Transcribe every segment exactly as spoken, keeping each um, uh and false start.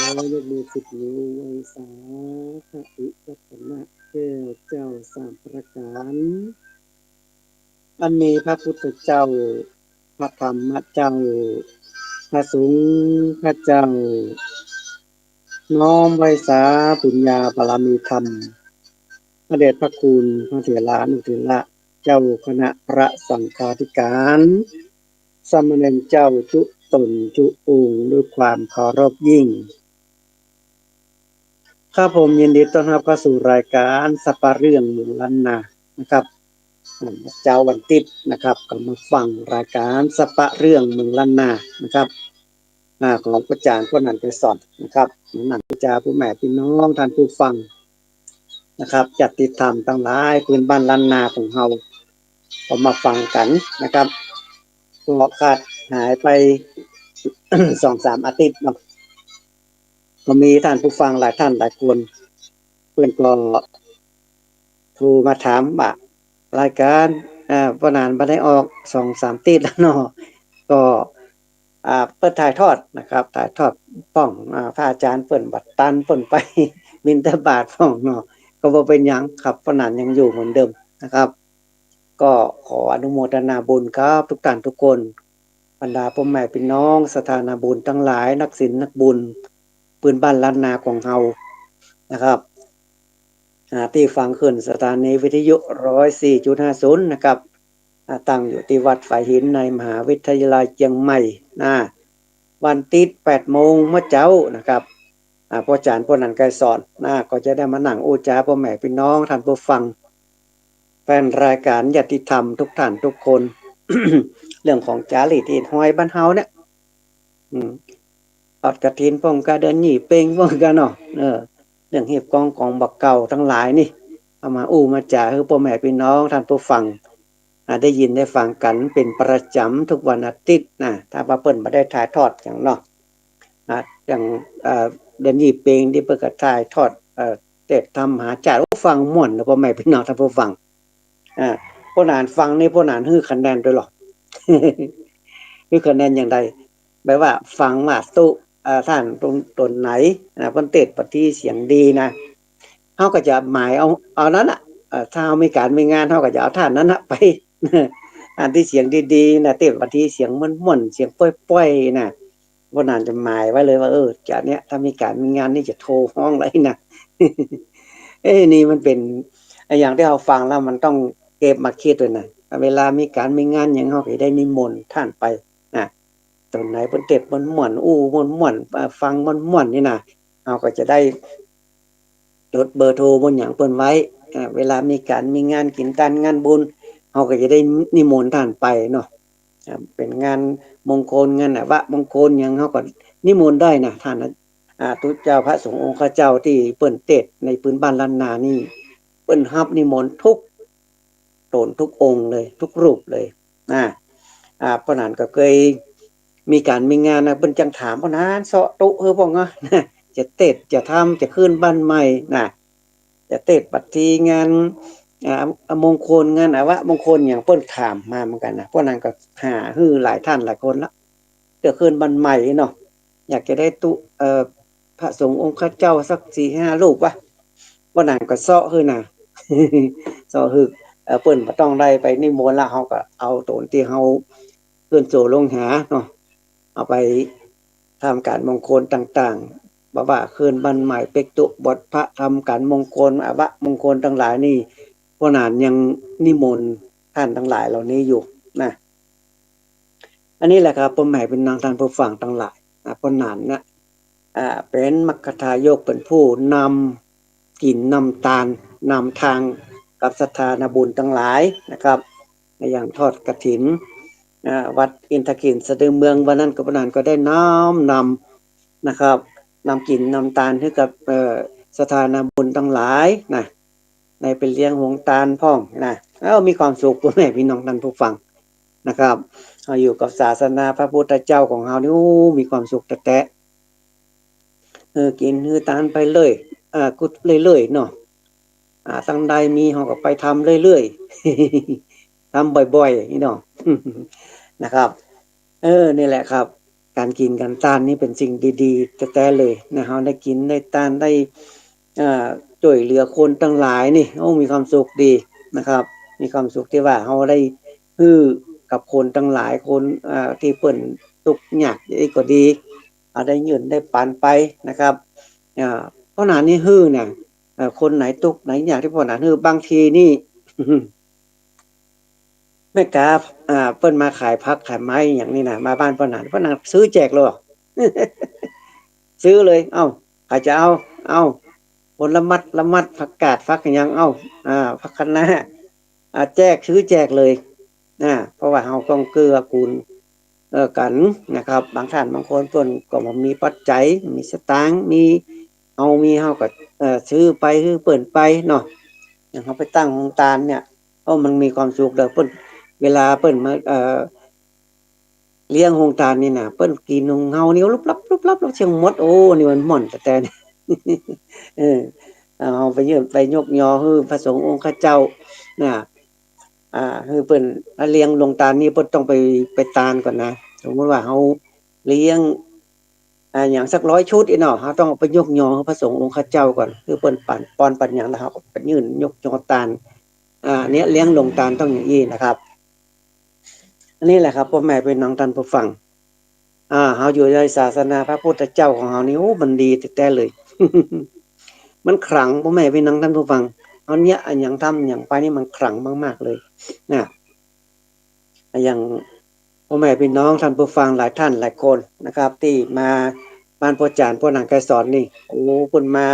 ยกมือสิบนิ้วไหว้สาธุรัตนะแก้วเจ้าสามประก๋าน อันมีพระพุทธเจ้า พระธรรมเจ้า พระสงฆ์เจ้า น้อมไหว้สาปุญญาบารมีธรรม พระเดชพระคุณพระเถรานุเถระ เจ้าคณะพระสังฆาธิการ สามเณรเจ้าจุ๊ต๋นจุ๊องค์ ด้วยความเคารพยิ่ง ครับผม ยินดีต้อนรับเข้าสู่รายการสัปเหร่องเมืองล้านนานะครับ อ่า เจ๊าวันติ๊ดนะครับ ก็มาฟังรายการสัปเหร่องเมืองล้านนานะครับ อ่า ของอาจ๋ารย์ป้อหนาน ไกรสอนนะครับ หนังจะปู๊แหมปี้น้องต้านผู้ฟังนะครับ ญาติธรรมตังหลาย ปื้นบ้านล้านนาของเฮา ก็มาฟังกั๋นนะครับ ก็ขาดหายไป สองสามอาติ๊ดเนาะ ก็มีต้านผู้ฟังหลายต้านหลายคน เปิ้นก็โทรมาถามว่า รายก๋าน อ่า ป้อหนานบ่ได้ออกสองสามติ๊ดแล้วเนาะ ก็ อ่า เปิ้นถ่ายทอดนะครับ ถ่ายทอดพ่อง อ่า พระอาจ๋ารย์เปิ้นบัดตัน เปิ้นไปบิณฑบาตพ่องเนาะ ก็บ่เป๋นหยังครับ ป้อหนานยังอยู่เหมือนเดิมนะครับ ก็ขออนุโมทนาบุญครับ กู้ต้านกู้คน บรรดาป้อแหมปี้น้องศรัทธานาบุญตังหลาย นักศีลนักบุญ ปื้นบ้านล้านนาของเฮานะครับ อ่า ตี้ฟังคลื่นสถานีวิทยุ ร้อยสี่จุดห้าศูนย์ นะครับ อ่า ตั้งอยู่ตี้วัดฝายหินในมหาวิทยาลัยเจียงใหม่นะ วันติ๊ด แปดโมงเมื่อเจ๊านะครับ อ่า ป้ออาจ๋ารย์ป้อหนาน ไกรสอนนะ ก็จะได้มานั่งอู้จ๋าป้อแหมปี้น้องต้านผู้ฟัง แฟนรายก๋านญาติธรรมกู้ต้านกู้คน เรื่องของจ๋ารีตฮีตฮอยบ้านเฮาเนี่ย อืม ทอดกฐินพ่องกา เดือนยี่เป็งพ่องกาเนาะ เออ เรื่องเฮียบกองของบ่าเก่าตังหลายนี่ เอามาอู้มาจ๋าหื้อป้อแหมปี้น้องต้านผู้ฟัง อ่า ได้ยินได้ฟังกั๋นเป๋นประจ๋ำกู้วันอาติ๊ดนะ ถ้าว่าเปิ้นบ่ได้ถ่ายทอดหยังเนาะ อ่า อย่าง เอ่อ เดือนยี่เป็งตี้เปิ้นก็ถ่ายทอด เอ่อ เตสน์ธรรมมหาชาติ โอ้ ฟังม่วนเนาะ ป้อแหมปี้น้องต้านผู้ฟัง อ่า ป้อหนานฟังนี่ ป้อหนานหื้อคะแนนตวยเหรอ หื้อคะแนนอย่างใด แบบว่าฟังว่าตุ๊ อ่า ต้านตรง ต๋นไหนนะ เปิ้นเตสน์บัดทีเสียงดีนะ เฮาก็จะหมายเอา เอานั้นน่ะ เอ่อ ถ้าเฮามีก๋านมีงาน เฮาก็จะเอาต้านนั้นน่ะไป อันตี้เสียงดีๆ นะ เตสน์บัดทีเสียงม่วนๆ เสียงป้อยๆ นะ ป้อหนานจะหมายไว้เลยว่า เออ จ๋าเนี่ย ถ้ามีก๋านมีงานนี่จะโทรฮ้องเลยนะ เอ้ย นี่มันเป๋นอะหยังตี้เฮาฟังแล้วมันต้องเก็บมาคิดตวยนะ เวลามีก๋านมีงานหยัง เฮาก็ได้นิมนต์ต้านไปนะ ต๋นไหนเปิ้นเตสน์ม่วนๆ อู้ม่วนๆ อ่า ฟังม่วนๆ นี่นะ เฮาก็จะได้ จดเบอร์โทรบ่นหยังเปิ้นไว้ อ่า เวลามีก๋านมีงานกิ๋นตานงานบุญ เฮาก็จะได้นิมนต์ต้านไปเนาะ อ่า เป๋นงานมงคล งานอวมงคลหยัง เฮาก็นิมนต์ได้นะ ต้าน อ่า ตุ๊เจ้าพระสงฆ์องค์ข้าเจ้าตี้เปิ้นเตสน์ในปื้นบ้านล้านนานี่ เปิ้นฮับนิมนต์กู้ต๋นกู้องค์เลย กู้รูปเลย อ่า อ่า ป้อหนานก็เกยมีก๋านมีงานนะ เปิ้นจังถาม ป้อหนานเซาะตุ๊หื้อพ่องอะ จะเตสน์ จะทำ จะขึ้นบ้านใหม่นะ จะเตสน์บัดทีงาน อ่า มงคล งานอวมงคลหยัง เปิ้นถามมาเหมือนกั๋นนะ ป้อหนานก็หาหื้อหลายต้านหลายคนละ จะขึ้นบ้านใหม่เนาะ อยากจะได้ตุ๊ เอ่อ พระสงฆ์องค์ข้าเจ้าสักสี่ห้ารูปวะ ป้อหนานก็เซาะหื้อนะ เซาะหื้อ เอ่อ เปิ้นบ่ต้องได้ไปนิมนต์ละ เฮาก็เอาต๋นตี้เฮาเปิ้นโจลงหาเนาะ เอาไปทำก๋านมงคลต่างๆ บ่ว่าขึ้นบ้านใหม่ เป๊กตุ๊ บวชพระ ทำก๋านมงคล อวมงคลตังหลายนี่ ป้อหนานยังนิมนต์ต้านตังหลายเหล่านี้อยู่นะ อันนี้แหละครับ ป้อแหมปี้น้องต้านผู้ฟังตังหลาย อ่า ป้อหนานนะ อ่า เป๋นมัคคทายก เป๋นผู้นำกิ๋นนำตาน นำตางกับศรัทธานาบุญตังหลายนะครับ ในอย่างทอดกฐิน อ่า วัดอินทขิลสะดือเมือง วันนั้นก็ป้อหนานก็ได้น้อมนำนะครับ นำกิ๋นนำตานหื้อกับ เอ่อ ศรัทธานาบุญตังหลายนะ ในไปเลี้ยงโฮงตานพ่องนะ เอ้า มีความสุขป้อแหมปี้น้องต้านผู้ฟังนะครับ เฮาอยู่กับศาสนาพระพุทธเจ้าของเฮานี่ โอ้ มีความสุขแต๊ๆ เออ กิ๋นหื้อตานไปเลย อ่า กุดเรื่อยๆ เนาะ อ่า ตังใดมีเฮาก็ไปทำเรื่อยๆ ทำบ่อยๆ นี่เนาะ นะครับ เออ นี่แหละครับ ก๋านกิ๋นก๋านตานนี่เป๋นสิ่งดีๆ แต๊ๆ เลยนะ เฮาได้กิ๋นได้ตานได้ เอ่อ จ้วยเหลือคนตังหลายนี่ โอ้ มีความสุขดีนะครับ มีความสุขตี้ว่าเฮาได้หื้อกับคนตังหลาย คน เอ่อ ตี้เปิ้นตุ๊กข์ยากนี่ก็ดี เฮาได้ยื่นได้ปันไปนะครับ อ่า ป้อหนานนี่หื้อนะ เอ่อ คนไหนตุ๊กข์ไหนยากตี้ป้อหนานหื้อ บางทีนี่ แม่ก๊า อ่า เปิ้นมาขายผักขายไม้อย่างนี้นะ มาบ้านป้อหนาน ป้อหนานซื้อแจกเลย ซื้อเลย เอ้า ใผจะเอา เอ้า คนละมัดละมัด ผักกาด ผักอะหยัง เอ้า อ่า ผักคะน้า อ่า แจก ซื้อแจกเลย อ่า เพราะว่าเฮาต้องเกื้อกูล เอ่อ กั๋นนะครับ บางท่านบางคนเปิ้นก็บ่มีปัจจัย มีสตางค์ มี เฮามี เฮาก็ เอ่อ ซื้อไปหื้อเปิ้นไปเนาะ อย่างเฮาไปตั้งโฮงตานเนี่ย โอ้ มันมีความสุขเด้อ เปิ้น เวลาเปิ้นมา เอ่อ เลี้ยงโฮงตานนี่นะ เปิ้นกิ๋นของเฮานี่ลุบลับลุบลับลุบเสี้ยงหมด โอ้ นี่มันม่วนแต๊ๆ เนี่ย เออ เอาไปยื่นไปยกยอหื้อพระสงฆ์องค์ข้าเจ้านะ อ่า หื้อเปิ้น ถ้าเลี้ยงโฮงตานนี่เปิ้นต้องไป ไปตานก่อนนะ สมมุติว่าเฮาเลี้ยง อ่า อย่างสักร้อยชุดอี้เนาะ เฮาต้องเอาไปยกยอหื้อพระสงฆ์องค์ข้าเจ้าก่อน หื้อเปิ้นปั๋น ปอนปั๋นหยัง แล้วเฮาก็ไปยื่นยกยอตาน อ่า เนี่ย เลี้ยงโฮงตานต้องอย่างอี้นะครับ อันนี้แหละครับ ป้อแม่ปี้น้องต้านผู้ฟัง อ่า เฮาอยู่ในศาสนาพระพุทธเจ้าของเฮานี่ โอ้ มันดีแต๊ๆ เลย มันขลัง ป้อแม่ปี้น้องต้านผู้ฟัง เฮาเยียะอะหยัง ทำอะหยังไปนี่มันขลังมากๆ เลยนะ อย่างป้อแม่ปี้น้องต้านผู้ฟังหลายท่านหลายคนนะครับ ตี้มาบ้านป้อจ๋ารย์ป้อนางไกรสอนนี่ โอ้ เปิ้นมา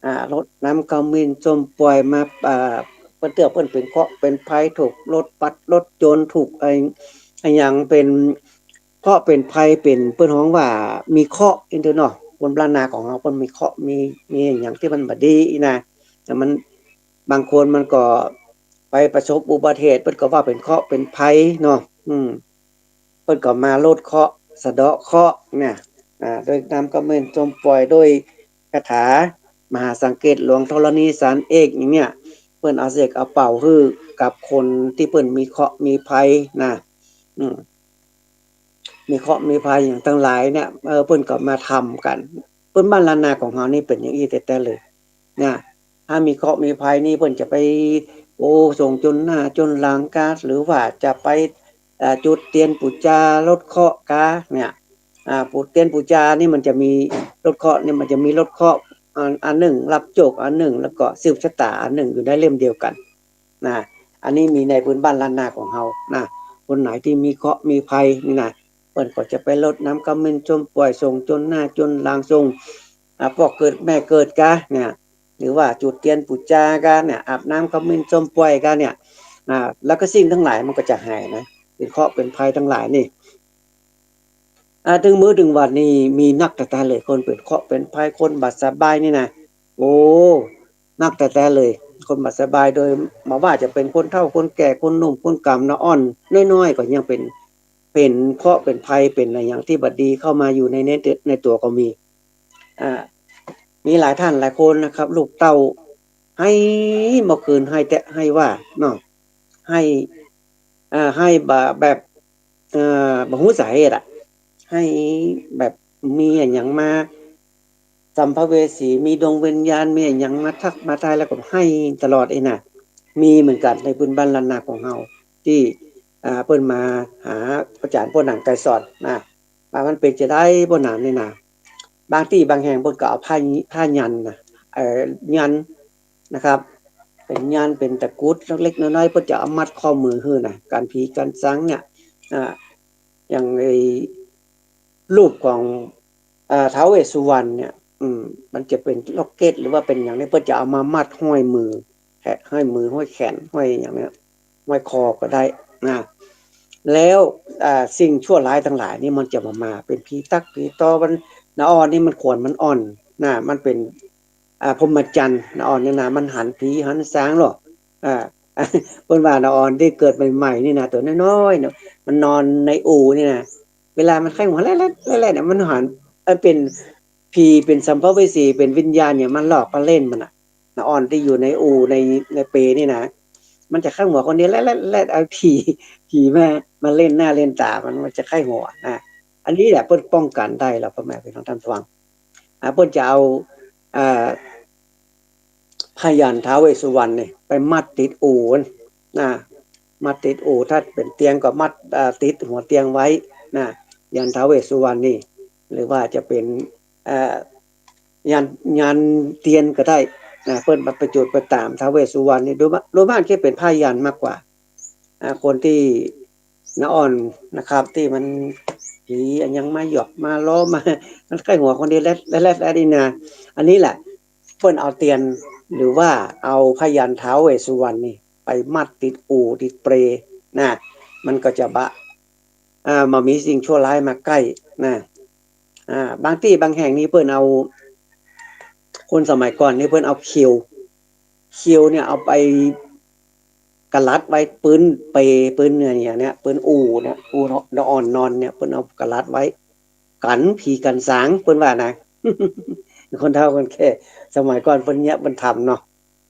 อ่า รดน้ำขมิ้นส้มป่วยมา อ่า เปิ้นเตื้อเปิ้นเป๋นเคราะห์เป๋นภัย ถูกรถปัดรถจน ถูกไอ้ ไอ้หยังเป๋นเคราะห์เป๋นภัย เป๋น เปิ้นฮ้องว่ามีเคราะห์อี้เต๊อะเนาะ คนบ้านนาของเฮาเปิ้นมีเคราะห์ มี มีอะหยังตี้มันบ่ดีอี้นะ แต่มัน บางคนมันก็ไปประสบอุบัติเหตุ เปิ้นก็ว่าเป๋นเคราะห์เป๋นภัยเนาะ อืม เปิ้นก็มาลดเคราะห์ สะเดาะเคราะห์เนี่ย อ่า โดยน้ำขมิ้นส้มป่วย โดยคาถามหาสังเกตหลวงธรณีสารเอกอย่างเนี้ย เปิ้นเอาเสกเอาเป่าหื้อกับคนตี้เปิ้นมีเคราะห์มีภัยนะ อืม มีเคราะห์มีภัยอย่างตังหลายเนี่ย เออ เปิ้นก็มาทำกั๋น เปิ้นบ้านล้านนาของเฮานี่เป๋นอย่างอี้แต๊ๆ เลยนะ ถ้ามีเคราะห์มีภัยนี่เปิ้นจะไป โอ้ ส่งจนหน้าจนหลังกา หรือว่าจะไป อ่า จุดเตียนปู๋จาลดเคราะห์กาเนี่ย อ่า ปู๋ เตียนปู๋จานี่มันจะมีลดเคราะห์นี่ มันจะมีลดเคราะห์อัน อันนึ่ง รับโจคอันนึ่ง แล้วก็สืบชะตาอันนึ่ง อยู่ในเล่มเดียวกั๋นนะ อันนี้มีในพื้นบ้านล้านนาของเฮานะ คนไหนตี้มีเคราะห์มีภัยนี่นะ เปิ้นก็จะไปลดน้ำขมิ้นส้มป่วย ส่งจนหน้าจนหลัง ส่ง อ่า ป้อเกิดแม่เกิดกาเนี่ย หรือว่าจุดเตียนปู๋จากาเนี่ย อาบน้ำขมิ้นส้มป่วยกาเนี่ย อ่า แล้วก็สิ่งตังหลายมันก็จะหายนะ เป๋นเคราะห์เป๋นภัยตังหลายนี่ อ่า เถิงมื้อเถิงวันนี่มีนักแต๊ๆ เลย คนเป๋นเคราะห์เป๋นภัย คนบ่สบายนี่นะ โอ้ นักแต๊ๆ เลย คนบ่สบาย โดยบ่ว่าจะเป๋นคนเฒ่าคนแก่ คนหนุ่มคนก๋ำ น้าอ่อนน้อยๆ ก็ยังเป๋น เป๋นเคราะห์เป๋นภัย เป๋นอะหยังตี้บ่ดีเข้ามาอยู่ใน ใน ในตั๋วก็มี อ่า มีหลายท่านหลายคนนะครับ ลูกเต้าไห้เมื่อคืน ไห้แต๊ไห้ว่าเนาะ ไห้ อ่า ไห้บ่ แบบ เอ่อ บ่ฮู้สาเหตุอะ ไห้แบบมีอะหยังมา สัมภเวสี มีดวงวิญญาณ มีอะหยังมาทักมาทาย แล้วก็ไห้ตลอดอี้นะ มีเหมือนกั๋นในพื้นบ้านล้านนาของเฮา ตี้ อ่า เปิ้นมาหาป้อจ๋ารย์ป้อนางไกรสอนนะ ว่ามันเป๋นจาใดป้อนางนี่นะ บางตี้บางแห่งเปิ้นก็เอาผ้า ผ้ายันนะ เอ่อ ยันนะครับ เป๋นยัน เป๋นตะกรุดเล็กๆ น้อยๆ เปิ้นจะเอามัดข้อมือหื้อนะ กั๋นผีกั๋นสางเนี่ย อ่า อย่างไอ้รูปของ อ่า ท้าวเวสสุวรรณเนี่ย อืม มันจะเป๋นล็อกเก็ต หรือว่าเป๋นอย่างนี้ เปิ้นจะเอามามัดห้อยมือ แขน ห้อยมือ ห้อยแขน ห้อยอย่างเนี้ย ห้อยคอก็ได้นะ แล้ว อ่า สิ่งชั่วร้ายตังหลายนี่มันจะบ่มา เป๋นผีตั๊กผีตอ มัน น้าอ่อนนี่มันขวัญมันอ่อนนะ มันเป๋น อ่า พรหมจรรย์ น้าอ่อนนี่นะ มันหันผีหันสางหรอก อ่า เปิ้นว่าน้าอ่อนตี้เกิดใหม่ๆ นี่นะ ตั๋วน้อยๆ เนี่ย มันนอนในอู่นี่นะ เวลามันใค่หัวแล่นๆ แล่นๆ เนี่ย มันหัน มันเป๋นผี เป๋นสัมภเวสี เป๋นวิญญาณเนี่ย มันหลอกมาเล่นมันอะ น้าอ่อนตี้อยู่ในอู่ ใน ในเปนี่นะ มันจะใค่หัวคนเดียว แล่นๆ แล่นๆ เอาผี ผีมา มาเล่นหน้าเล่นต๋ามัน มันจะใค่หัวนะ อันนี้แหละเปิ้นป้องกั๋นได้แล้ว พ่อแม่พี่น้องต้านฟัง อ่า เปิ้นจะเอา อ่า ผ้ายันท้าวเวสสุวรรณนี่ไปมัดติดอู่นะ มัดติดอู่ ถ้าเป๋นเตียงก็มัด อ่า ติดหัวเตียงไว้นะ ยันท้าวเวสสุวรรณนี่ หรือว่าจะเป๋น อ่า ยัน ยันเตียนก็ได้นะ เปิ้นไปจุดไปต๋ามท้าวเวสสุวรรณนี่ โดยมาก โดยมากจะเป๋นผ้ายันมากกว่า อ่า คนตี้ น้าอ่อนนะครับ ตี้มันผีอะหยังมาหยอกมาล้อมา มันใก้หัวคนเดียวแลดแลดแลดนี่นะ อันนี้แหละ เปิ้นเอาเตียน หรือว่าเอาผ้ายันท้าวเวสสุวรรณนี่ไปมัดติดอู่ติดเปลนะ มันก็จะบ่ อ่า บ่มีสิ่งชั่วร้ายมาใก้นะ อ่า บางตี้บางแห่งนี่เปิ้นเอา คนสมัยก่อนนี่เปิ้นเอาเขียว เขียวเนี่ยเอาไปกะลัดไว้ปื๊นเปล ปื๊นเนี่ย เนี่ย ปื๊นอู่เนี่ย อู่น้าอ่อนนอนเนี่ย เปิ้นเอากะลัดไว้ กั๋นผีกั๋นสาง เปิ้นว่านะ คนเฒ่าคนแก่สมัยก่อนเปิ้นเยียะเปิ้นทำเนาะ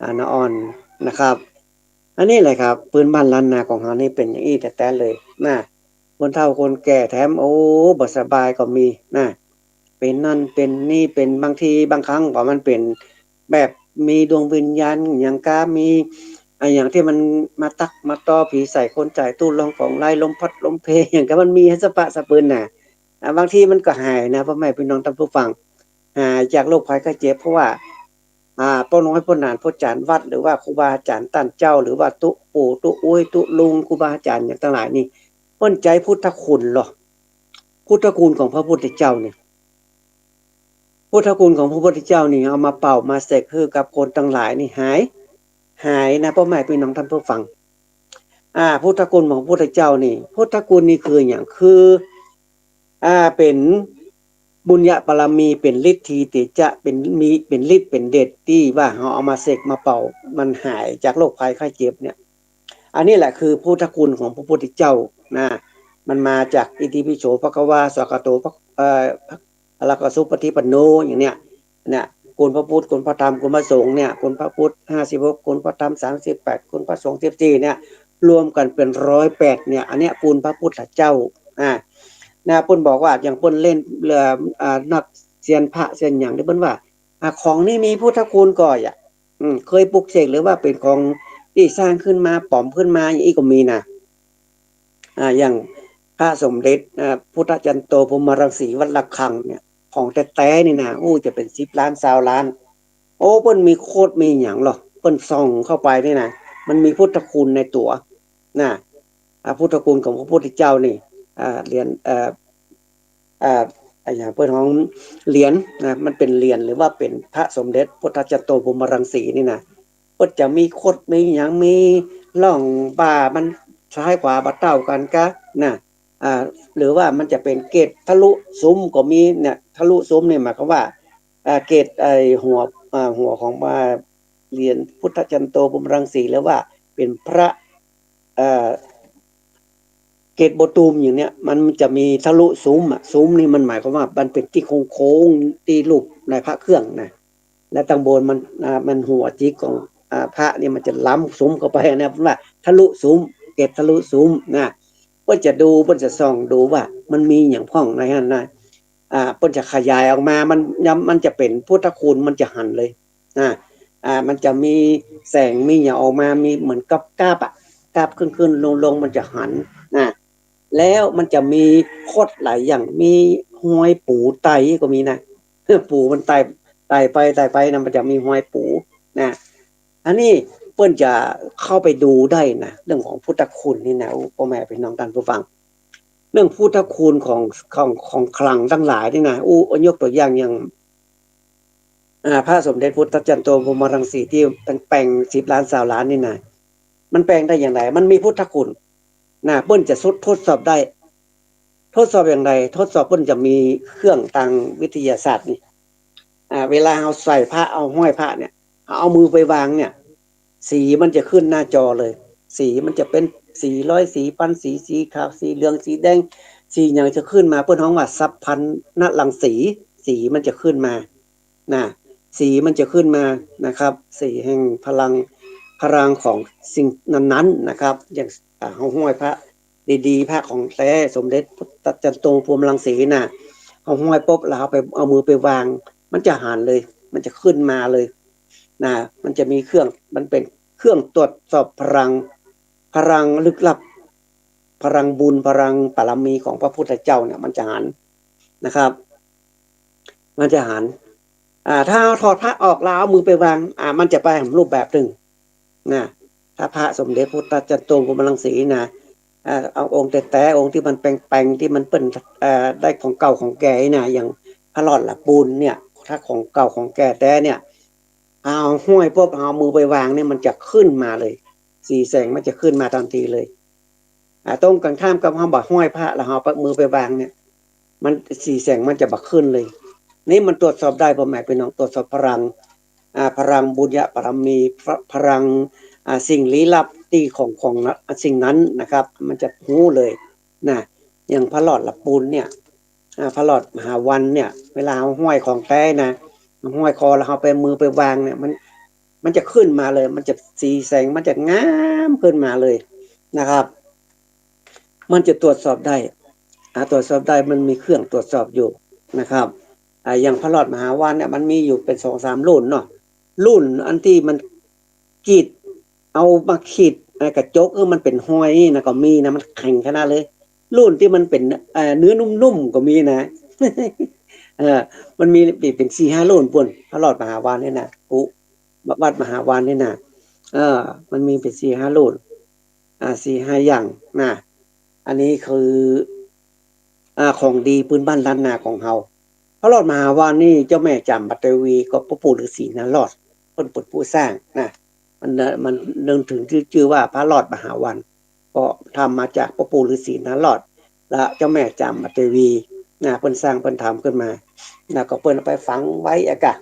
อ่า น้าอ่อนนะครับ อันนี้แหละครับ ปื๊นบ้านล้านนาของเฮานี่เป๋นอย่างอี้แต๊ๆ เลยนะ คนเฒ่าคนแก่แถม โอ้ บ่สบายก็มีนะ เป๋นนั่นเป๋นนี่ เป๋นบางทีบางครั้งก็มันเป๋นแบบมีดวงวิญญาณหยังก้า มีอะหยังตี้มันมาตั๊กมาต่อ ผีใส่คนใจ๋ ตุ๊ลองของไหล ลมพัดลมเพ หยังก้า มันมีหั้นสะปะสะปืนน่ะ อ่า บางทีมันก็หายนะ พ่อแม่พี่น้องต้านผู้ฟัง หายจากโรคภัยไข้เจ็บ เพราะว่า อ่า ป้อน้อยป้อหนาน ป้อจ๋ารย์วัด หรือว่าครูบาอาจ๋ารย์ต้านเจ้า หรือว่าตุ๊ปู่ตุ๊อุ๊ยตุ๊ลุง ครูบาอาจ๋ารย์หยังตังหลายนี่ เปิ้นใจ๊พุทธคุณลอ พุทธคุณของพระพุทธเจ้านี่ พุทธคุณของพระพุทธเจ้านี่ เอามาเป่ามาเสกหื้อกับคนตังหลายนี่หาย หายนะ พ่อแม่พี่น้องต้านผู้ฟัง อ่า พุทธคุณของพระพุทธเจ้านี่ พุทธคุณนี่คือหยัง คือ อ่า เป๋นบุญญาบารมี เป๋นฤทธีเตจะ เป๋น มี เป๋นฤทธิ์เป๋นเดชตี้ว่าเฮาเอามาเสกมาเป่า มันหายจากโรคภัยไข้เจ็บเนี่ย อันนี้แหละคือพุทธคุณของพระพุทธเจ้านะ มันมาจากอิติปิโสภะคะวา สวากขาโต ภะ เอ่อ อะระหะโต สัมมาสัมพุทโธ อย่างเนี้ย เนี่ย คุณพระพุทธ คุณพระธรรม คุณพระสงฆ์เนี่ย คุณพระพุทธ ห้าสิบหก คุณพระธรรม สามสิบแปด คุณพระสงฆ์ สิบสี่ เนี่ย รวมกั๋นเป๋น ร้อยแปด เนี่ย อันเนี้ยคุณพระพุทธเจ้า อ่า นะ เปิ้นบอกว่า อย่างเปิ้นเล่น เอ่อ อ่า นักเซียนพระเซียนหยังนี่เปิ้นว่า อ่า ของนี่มีพุทธคุณก่ออะ อืม เคยปลุกเสกหรือว่าเป๋นของตี้สร้างขึ้นมา ป๋อมขึ้นมา อย่างอี้ก็มีนะ อ่า อย่างพระสมเด็จ อ่า พุทธจันโต พรหมรังสี วัดระฆังเนี่ย ของแต๊ๆ นี่นะ อู้ จะเป๋นสิบล้าน ซาวล้าน โอ้ เปิ้นมีโคตรมีหยังลอ เปิ้นส่องเข้าไปนี่นะ มันมีพุทธคุณในตั๋วนะ อ่า พุทธคุณของพระพุทธเจ้านี่ อ่า เหรียญ เอ่อ อ่า อะหยังเปิ้นฮ้องเหรียญนะ มันเป๋นเหรียญหรือว่าเป๋นพระสมเด็จพุทธจันโต พรหมรังสีนี่นะ เปิ้นจะมีโคตรมีหยัง มีร่องบ่ามันซ้ายขวาบ่เต้ากั๋นกานะ อ่า หรือว่ามันจะเป๋นเกล็ดทะลุสุมก็มีเนี่ย ทะลุสุมนี่หมายความว่า อ่า เกล็ดไอ้หัว อ่า หัวของ อ่า เหรียญพุทธจันโต พรหมรังสี หรือว่าเป๋นพระ เอ่อ เกล็ดบ่ตูมอย่างเนี้ย มันจะมีทะลุสุมอะ สุมนี่มันหมายความว่ามันเป๋นตี้โค้งๆ ตี้รูปในพระเครื่องนะ และตังบนมัน อ่า มันหัวจิกของ อ่า พระนี่มันจะล้ำสุมเข้าไปนะ เปิ้นว่าทะลุสุม เกล็ดทะลุสุมนะ เปิ้นจะดู เปิ้นจะส่องดูว่ามันมีหยังพ่องในหั้นนะ อ่า เปิ้นจะขยายออกมา มัน มันจะเป๋นพุทธคุณ มันจะหันเลยนะ อ่า มันจะมีแสง มีหยังออกมา มีเหมือนกับกาบอะ กาบขึ้นๆ ลงๆ มันจะหันนะ แล้วมันจะมีโคตรหลายอย่าง มีฮอยปูไต่ก็มีนะ ปูมันไต่ ไต่ไป ไต่ไปนะ มันจะมีฮอยปูนะ อันนี้เปิ้นจะเข้าไปดูได้นะ เรื่องของพุทธคุณนี่นะ อู้ พ่อแม่พี่น้องต้านผู้ฟัง เรื่องพุทธคุณของ ของ ของขลังตังหลายนี่นะ อู้ ยกตั๋วอย่างอย่าง อ่า พระสมเด็จพุทธจันโต พรหมรังสี ตี้แป๋งๆ สิบล้าน ซาวล้านนี่นะ มันแป๋งได้อย่างไร มันมีพุทธคุณนะ เปิ้นจะทด ทดสอบได้ ทดสอบอย่างไร ทดสอบ เปิ้นจะมีเครื่องตางวิทยาศาสตร์นี่ อ่า เวลาเฮาใส่พระ เอาห้อยพระเนี่ย เอามือไปวางเนี่ย สีมันจะขึ้นหน้าจอเลย สีมันจะเป๋นสีร้อย สีพัน สี สีขาว สีเหลือง สีแดง สีหยังจะขึ้นมา เปิ้นฮ้องว่าสัพพัญญรังสี สีมันจะขึ้นมานะ สีมันจะขึ้นมานะครับ สีแห่งพลัง พลังของสิ่งนั้นๆ นะครับ อย่าง อ่า เฮาห้อยพระ ดีๆ พระของแต๊ สมเด็จพุทธจารย์โต พรหมรังสีนะ เฮาห้อยปุ๊บ แล้วเฮาไปเอามือไปวาง มันจะหันเลย มันจะขึ้นมาเลยนะ มันจะมีเครื่อง มันเป๋นเครื่องตรวจสอบพลัง พลังลึกลับ พลังบุญ พลังบารมีของพระพุทธเจ้าเนี่ย มันจะหันนะครับ มันจะหัน อ่า ถ้าเฮาถอดพระออกแล้วเอามือไปวาง อ่า มันจะไปรูปแบบนึ่งนะ ถ้าพระสมเด็จพุทธจารย์โต พรหมรังสีนะ อ่า เอาองค์แต๊ๆ องค์ตี้มันแป๋งๆ ตี้มันเปิ้น เอ่อ ได้ของเก่าของแก่นี่นะ อย่างพระรอดหละปูนเนี่ย ถ้าของเก่าของแก่แต๊เนี่ย เอาห้อยปุ๊บ เอามือไปวางเนี่ย มันจะขึ้นมาเลย สีแสงมันจะขึ้นมาทันทีเลย อ่า ตรงกันข้ามกับเฮาบ่ห้อยพระ แล้วเฮาเอามือไปวางเนี่ย มัน สีแสงมันจะบ่ขึ้นเลย นี่มันตรวจสอบได้ พ่อแม่พี่น้อง ตรวจสอบพลัง อ่า พลังบุญญาบารมี พะ- พลัง อ่า สิ่งลี้ลับตี้ของ ของสิ่งนั้นนะครับ มันจะฮู้เลยนะ อย่างพระรอดหละปูนเนี่ย อ่า พระรอดมหาวัณเนี่ย เวลาเฮาห้อยของแต๊นะ ห้อยคอแล้วเฮาไปมือไปวางเนี่ย มัน มันจะขึ้นมาเลย มันจะ สีแสงมันจะงามขึ้นมาเลยนะครับ มันจะตรวจสอบได้ อ่า ตรวจสอบได้ มันมีเครื่องตรวจสอบอยู่นะครับ อ่า อย่างพระรอดมหาวัณเนี่ย มันมีอยู่เป๋นสองสามรุ่นเนาะ รุ่นอันตี้มันกรีด เอามาขีด อ่า กระจก เออ มันเป๋นฮอยนี่นะ ก็มีนะ มันแข็งขนาดเลย รุ่นตี้มันเป๋น เอ่อ เนื้อนุ่มๆ ก็มีนะ เออ มันมีเป๋นสี่ห้ารุ่นปู้น พระรอดมหาวัณเนี่ยนะ กุ วัดมหาวัณเนี่ยนะ เออ มันมีเป๋นสี่ห้ารุ่น อ่า สี่ห้าอย่างนะ อันนี้คือ อ่า ของดีปื้นบ้านล้านนาของเฮา พระรอดมหาวัณนี่ เจ้าแม่จามเทวีกับพ่อปู่ฤาษีนารอด เปิ้นเป๋นผู้สร้างนะ มัน มันเนื่องถึงจื้อ จื้อว่าพระรอดมหาวัณ ก็ทำมาจากพ่อปู่ฤาษีนารอด และเจ้าแม่จามเทวีนะ เปิ้นสร้างเปิ้นทำขึ้นมานะ ก็เปิ้นเอาไปฝังไว้อะกะ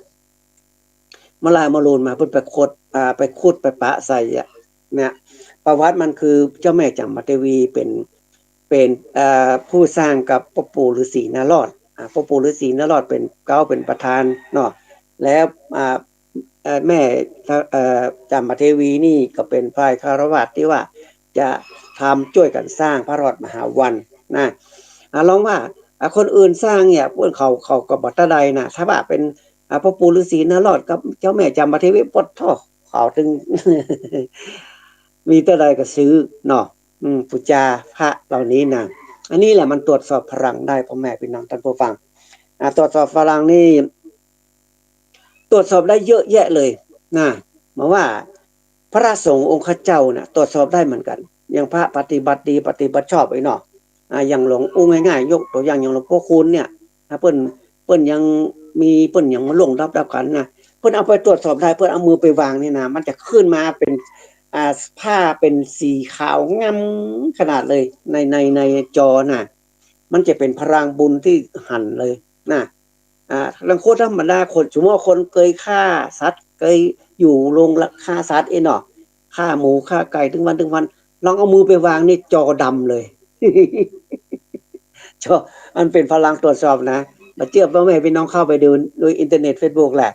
เมื่อหลายเมื่อลูนมา เปิ้นไปขุด อ่า ไปขุดไปปะใส่อะ เนี่ย ประวัติมันคือเจ้าแม่จามเทวีเป๋น เป๋น เอ่อ ผู้สร้างกับพ่อปู่ฤาษีนารอด อ่า พ่อปู่ฤาษีนารอดเป๋นเก๊าเป๋นประธานเนาะ แล้ว อ่า เอ่อ แม่ เอ่อ จามเทวีนี่ก็เป๋นฝ่ายคฤหัสถ์ตี้ว่าจะทำจ้วยกั๋นสร้างพระรอดมหาวัณนะ อ่า ลองว่า อ่า คนอื่นสร้างเนี่ย เปิ้นเขา เขาก็บ่ตะใดนะ ถ้าว่าเป๋น อ่า พ่อปู่ฤาษีนารอดกับเจ้าแม่จามเทวี ปะโธ่ เขาตึง มีเต้าใดก็ซื้อเนาะ อืม ปู๋จาพระเหล่านี้นะ อันนี้แหละมันตรวจสอบพลังได้ พ่อแม่พี่น้องท่านผู้ฟัง อ่า ตรวจสอบพลังนี่ ตรวจสอบได้เยอะแยะเลยนะ หมายว่าพระสงฆ์องค์ข้าเจ้าน่ะ ตรวจสอบได้เหมือนกั๋น อย่างพระปฏิบัติดีปฏิบัติชอบไอ้เนาะ อ่า อย่างหลวง อู้ง่ายๆ ยกตั๋วอย่างอย่างหลวงพ่อคูณเนี่ย ถ้าเปิ้น เปิ้นยังมี เปิ้นยังบ่ล่วงลับดับขันธ์นะ เปิ้นเอาไปตรวจสอบได้ เปิ้นเอามือไปวางนี่นะ มันจะขึ้นมาเป๋น อ่า ผ้าเป๋นสีขาวงามขนาดเลย ใน ใน ในจอน่ะ มันจะเป๋นพลังบุญตี้หันเลยนะ อ่า ลางคนธรรมดา คน สมมุติว่าคนเกยฆ่าสัตว์ เกยอยู่โรงฆ่าสัตว์เองเนาะ ฆ่าหมูฆ่าไก่ตึงวันตึงวัน ลองเอามือไปวางนี่จอดำเลย จอ มันเป๋นพลังตรวจสอบนะ บ่เจื้อพ่อแม่พี่น้องเข้าไปดูโดยอินเทอร์เน็ตเฟซบุ๊กแหละ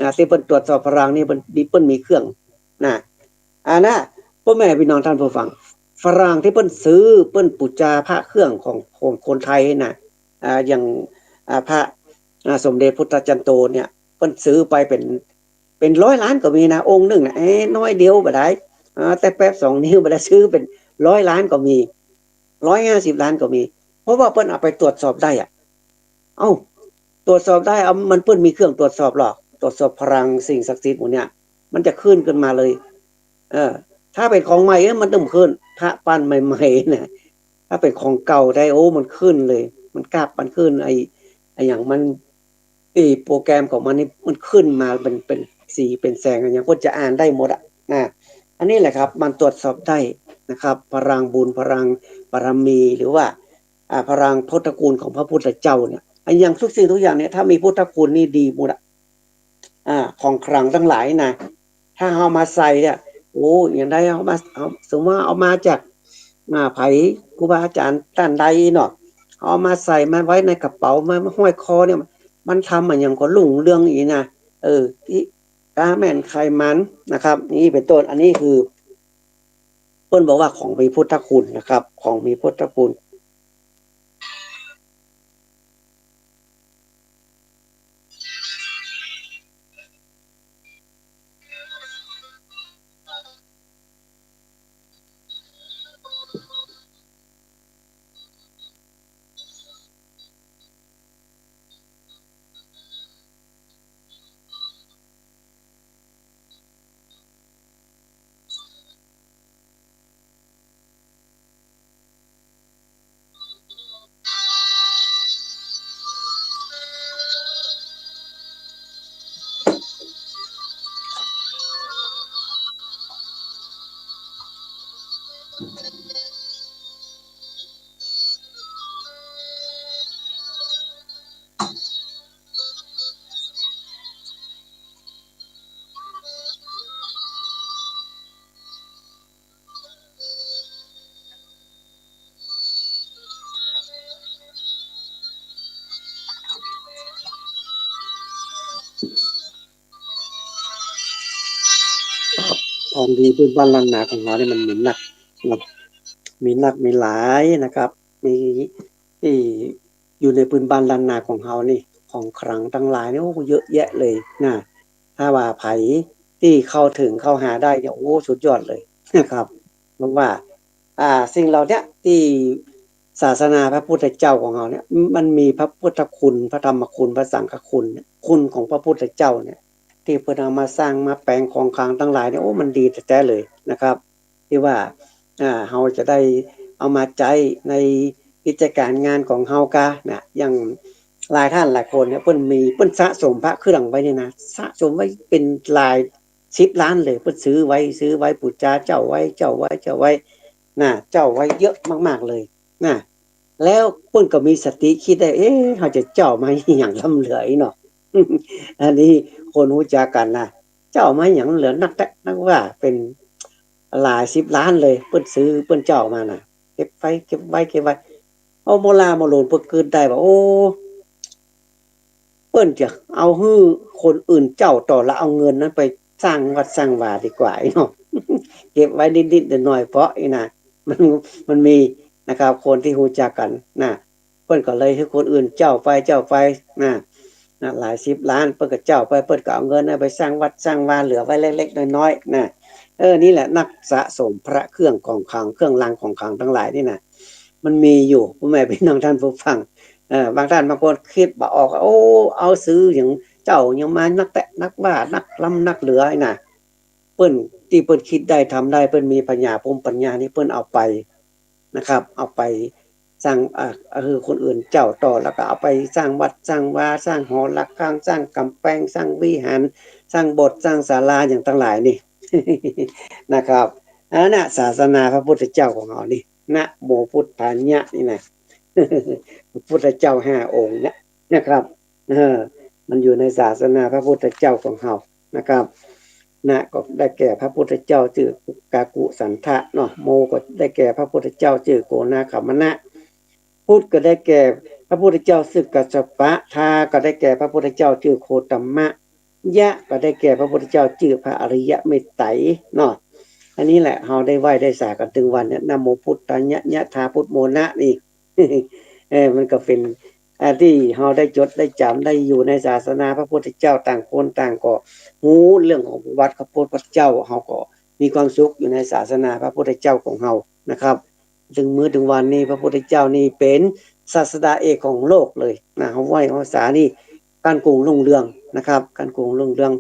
อ่า ตี้เปิ้นตรวจสอบพลังนี่ เปิ้น เปิ้นมีเครื่องนะ อ่านะ พ่อแม่พี่น้องท่านผู้ฟัง ฝรั่งตี้เปิ้นซื้อ เปิ้นปู๋จาพระเครื่องของ ของคนไทยนะ อ่า อย่าง อ่า พระ อ่า สมเด็จพุทธจารย์โตเนี่ย เปิ้นซื้อไปเป๋น เป๋นร้อยล้านก็มีนะ องค์นึ่งนะ เอ๊ะ น้อยเดียวบ่ได้ อ่า แต๊แป๊บสองนิ้วบ่ได้ ซื้อเป๋นร้อยล้านก็มี ร้อยห้าสิบล้านก็มี เพราะว่าเปิ้นเอาไปตรวจสอบได้อะ เอ้า ตรวจสอบได้ เอา มันเปิ้นมีเครื่องตรวจสอบหรอก ตรวจสอบพลังสิ่งศักดิ์สิทธิ์หมู่เนี่ย มันจะขึ้นขึ้นมาเลย เออ ถ้าเป๋นของใหม่ เอ้ย มันตึงขึ้น พระปั้นใหม่ๆ นะ ถ้าเป๋นของเก่าแต๊ โอ้ มันขึ้นเลย มันกราฟมันขึ้น ไอ้ ไอ้อย่างมัน ไอ้โปรแกรมของมันนี่ มันขึ้นมาเป๋น เป๋นสี เป๋นแสง อะหยังเปิ้นจะอ่านได้หมดอะ นะ อันนี้แหละครับ มันตรวจสอบได้นะครับ พลังบุญ พลังบารมี หรือว่า อ่า พลังพุทธคุณของพระพุทธเจ้าเนี่ย อะหยังทุกสิ่งทุกอย่างเนี่ย ถ้ามีพุทธคุณนี่ดีหมดอะ อ่า ของขลังทั้งหลายนะ ถ้าเอามาใส่เนี่ย โอ้ อย่างใดเอามา เอา สมมุติว่าเอามาจาก อ่า ไผ ครูบาอาจารย์ต้านใดเนาะ เอามาใส่ มาไว้ในกระเป๋า มา มาห้อยคอเนี่ย มันทำอะหยังก็รุ่งเรืองอีกนะ เออ อิ กาแม่นไขมันนะครับ นี่เป๋นต้น อันนี้คือ ปิ้นบอกว่าของมีพุทธคุณนะครับ ของมีพุทธคุณ ของดีพื้นบ้านล้านนาของเฮานี่มันมีนักเนาะ มีนักมีหลายนะครับ มีตี้อยู่ในพื้นบ้านล้านนาของเฮานี่ ของขลังตังหลายนี่ โอ้ เยอะแยะเลยนะ ถ้าว่าใผตี้เข้าเถิงเข้าหาได้เนี่ย โอ้ สุดยอดเลยนะครับ เพราะว่า อ่า สิ่งเหล่าเนี้ยตี้ศาสนาพระพุทธเจ้าของเฮาเนี่ย มันมีพระพุทธคุณ พระธรรมคุณ พระสังฆคุณเนี่ย คุณของพระพุทธเจ้าเนี่ย ตี้เปิ้นเอามาสร้างมาแป๋งของขลังตังหลายเนี่ย โอ้ มันดีแต๊ๆ เลยนะครับ ตี้ว่า อ่า เฮาจะได้เอามาใจ๊ในกิจก๋านงานของเฮากานะ อย่างหลายต้านหลายคนเนี่ย เปิ้นมี เปิ้นสะสมพระเครื่องไว้นี่นะ สะสมไว้เป๋นหลายสิบล้านเลย เปิ้นซื้อไว้ ซื้อไว้ปู๋จาเจ้าไว้ เจ้าไว้ เจ้าไว้นะ เจ้าไว้เยอะมากๆ เลยนะ แล้วเปิ้นก็มีสติกึ๊ดได้ เอ๊ะ เฮาจะเจ้ามาหยังล้ำเหลืออี้เนาะ อันนี้คนฮู้จักกั๋นนะ เจ้ามาหยังเหลือนักแต๊นักว่า เป๋นหลายสิบล้านเลย เปิ้นซื้อ เปิ้นเจ้ามาน่ะ เก็บไว้ เก็บไว้ เก็บไว้ เอาโมล่าโมโหลนเปิ้นกึ๊ดได้ว่า โอ้ เปิ้นจะเอาหื้อคนอื่นเจ้าต่อ แล้วเอาเงินนั้นไปสร้างวัดสร้างวาดีกว่าอี้เนาะ เก็บไว้นิดๆ หน่อยๆ เปาะอี้นะ มัน มันมีนะครับ คนตี้ฮู้จักกั๋นนะ เปิ้นก็เลยหื้อคนอื่นเจ้าไป เจ้าไปนะ นะ หลายสิบล้าน เปิ้นก็เจ้าไป เปิ้นก็เอาเงินนั้นไปสร้างวัดสร้างวา เหลือไว้เล็กๆ น้อยๆ นะ เออ นี่แหละ นักสะสมพระเครื่องของขลัง เครื่องรางของขลังตังหลายนี่นะ มันมีอยู่ พ่อแม่พี่น้องต้านผู้ฟัง เออ บางต้านบางคนกึ๊ดบ่ออก โอ้ เอาซื้อหยัง เจ้าหยังมานักแต๊นักว่า นักล้ำนักเหลืออี้นะ เปิ้น ตี้เปิ้นกึ๊ดได้ทำได้ เปิ้นมีปัญญา ภูมิปัญญานี่ เปิ้นเอาไปนะครับ เอาไปสร้าง อ่า หื้อคนอื่นเจ้าต่อ แล้วก็เอาไปสร้างวัดสร้างวา สร้างหอระฆัง สร้างก๋ำแปง สร้างวิหาร สร้างโบสถ์ สร้างศาลาหยังตังหลายนี่ นะครับ อันนั้นน่ะ ศาสนาพระพุทธเจ้าของเฮานี่ นะโมพุทธายะนี่นะ พระพุทธเจ้าห้าองค์เนี่ยนะครับ เออ มันอยู่ในศาสนาพระพุทธเจ้าของเฮานะครับ นะ ก็ได้แก่พระพุทธเจ้าจื้อกักกุสันทะเนาะ โมก็ได้แก่พระพุทธเจ้าจื้อโกนาคคัมมนะ พุทธก็ได้แก่พระพุทธเจ้าจื้อกัสสปะ ทาก็ได้แก่พระพุทธเจ้าจื้อโคตมะ ยะก็ได้แก่พระพุทธเจ้าจื้อพระอริยะเมตไตรเนาะ อันนี้แหละเฮาได้ไหว้ได้สากั๋นตึงวันเนี่ย นะโมพุทธายะ ยะถาพุทโธนะนี่ เออ มันก็เป๋น อ่า ตี้เฮาได้จดได้จ๋ำ ได้อยู่ในศาสนาพระพุทธเจ้า ต่างคนต่างก็ฮู้เรื่องของประวัติของพระพุทธเจ้า เฮาก็มีความสุขอยู่ในศาสนาพระพุทธเจ้าของเฮานะครับ ตึงมื้อตึงวันนี้พระพุทธเจ้านี่เป๋นศาสดาเอกของโลกเลยนะ เฮาไหว้เฮาสานี่ ก้านกุงรุ่งเรืองนะครับ ก้านกุงรุ่งเรือง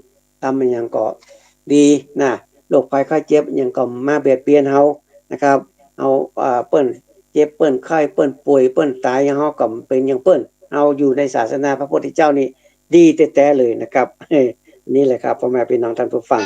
ทำอะหยังก็ดีนะ โรคภัยไข้เจ็บอะหยังก็มาเบียดเบียนเฮานะครับ เฮา อ่า เปิ้นเจ็บเปิ้นไข้เปิ้นป่วยเปิ้นต๋าย เฮาก็เป๋นอย่างเปิ้น เฮาอยู่ในศาสนาพระพุทธเจ้านี่ดีแต๊ๆ เลยนะครับ นี่แหละครับ พ่อแม่พี่น้องท่านผู้ฟัง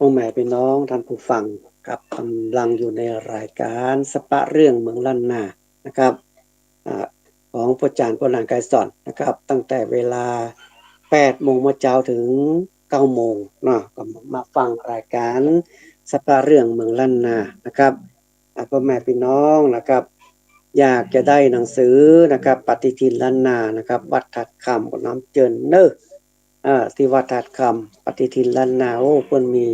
พ่อแม่พี่น้องท่านผู้ฟังครับ กำลังอยู่ในรายก๋านสะปะเรื่องเมืองล้านนานะครับ อ่า ของพระอาจ๋ารย์ ป้อหนาน ไกรสอนนะครับ ตั้งแต่เวลาแปดโมงเมื่อเจ๊าเถิงเก้าโมงเนาะ ก็มาฟังรายก๋านสะปะเรื่องเมืองล้านนานะครับ อ่า พ่อแม่พี่น้องนะครับ อยากจะได้หนังสือนะครับ ปฏิทินล้านนานะครับ วัดธาตุคำ ก็น้อมเจิญเนาะ อ่า ตี้วัดธาตุคำ ปฏิทินล้านนา โอ้ เปิ้นมี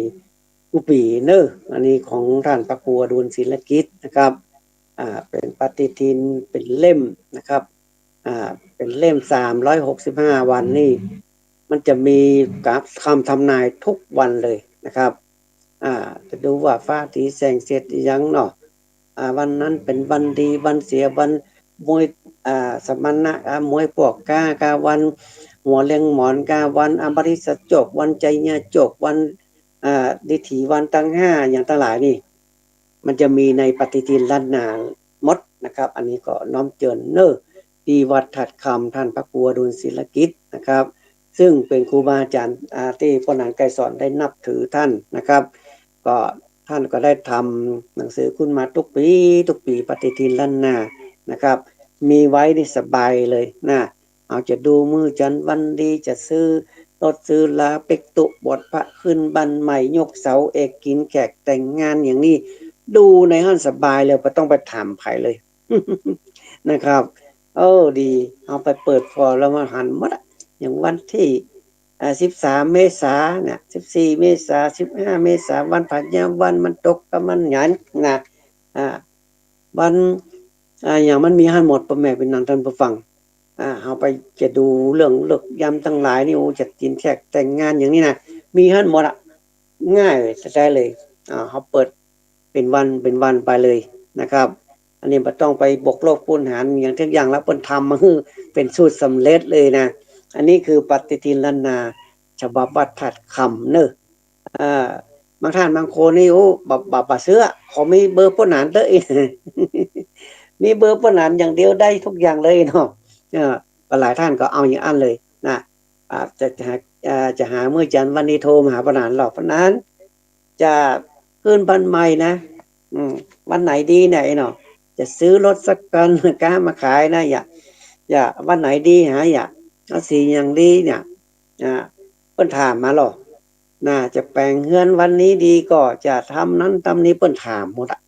กู้ปี๋เนาะ อันนี้ของต้านพระครูอดุลศิลกิจนะครับ อ่า เป๋นปฏิทิน เป๋นเล่มนะครับ อ่า เป๋นเล่มสามร้อยหกสิบห้าวันนี่ มันจะมีกราฟคำทำนายทุกวันเลยนะครับ อ่า จะดูว่าฟ้าตี๋แส่งเสียดอะหยังเนาะ อ่า วันนั้นเป๋นวันดี วันเสีย วันมวย อ่า สมณะ อ่า มวยปวกก๊า กาวันหัวเล็งหมอน กาวันอบริสโจค วันไชยโจค วัน อ่า ดิถี วันตังห้า อย่างตังหลายนี่ มันจะมีในปฏิทินล้านนาหมดนะครับ อันนี้ก็น้อมเจิญเนาะ ตี้วัดธาตุคำ ต้านพระครูอดุลศิลกิจนะครับ ซึ่งเป๋นครูบาอาจ๋ารย์ อ่า ตี้ป้อหนาน ไกรสอน ได้นับถือต้านนะครับ ก็ต้านก็ได้ทำหนังสือขึ้นมากู้ปี๋ กู้ปี๋ ปฏิทินล้านนานะครับ มีไว้นี่สบายเลยนะ เอาจะดูมื้อจันทร์วันดี จะซื้อรถซื้อรา ปิกตุ๊ บวชพระ ขึ้นบ้านใหม่ ยกเสาเอก กิ๋นแขก แต่งงานอย่างนี้ ดูในหั้นสบายเลย บ่ต้องไปถามใผเลยนะครับ เออ ดี เอาไปเปิดผ่อแล้วมันหันหมดอะ อย่างวันตี้ อ่า สิบสามเมษาเนี่ย สิบสี่เมษา สิบห้าเมษา วันพญาวัน มันตกกับวันหยังนะ อ่า วัน อ่า อย่างมันมีหั้นหมด ป้อแม่พี่น้องต้านผู้ฟัง อ่า เฮาไปจะดูเรื่องฤกษ์ยามตังหลายนี่ โอ้ จะกิ๋นแขกแต่งงานอย่างนี้นะ มีหั้นหมดอะ ง่ายแต๊ๆ เลย อ่า เฮาเปิดเป๋นวันเป๋นวันไปเลยนะครับ อันนี้บ่ต้องไปบวกลบคูณหารหยังจักอย่างแล้ว เปิ้นทำมาหื้อเป๋นสูตรสำเร็จเลยนะ อันนี้คือปฏิทินล้านนา ฉบับวัดธาตุคำเนาะ อ่า บางต้านบางคนนี่ โอ้ บ่ บ่ บ่เจื้อ ขอมีเบอร์ป้อหนานเต๊อะ มีเบอร์ป้อหนานอย่างเดียวได้ทุกอย่างเลยเนาะ เออ หลายต้านก็เอาอย่างอั้นเลยนะ อ่า จะ จะหา อ่า จะหามื้อจันทร์วันดี โทรมาหาป้อหนานหรอก ป้อหนานจะขึ้นบ้านใหม่นะ อืม วันไหนดีเนี่ยไอ้เนาะ จะซื้อรถสักคัน ก๊ามาขายนะ อย่า อย่า วันไหนดีหา อย่า เอาสีอย่างดีเนี่ย อ่า เปิ้นถามมาหรอก น่าจะแป๋งเฮือนวันนี้ดีก่อ จะทำนั้นทำนี้ เปิ้นถามหมดอะ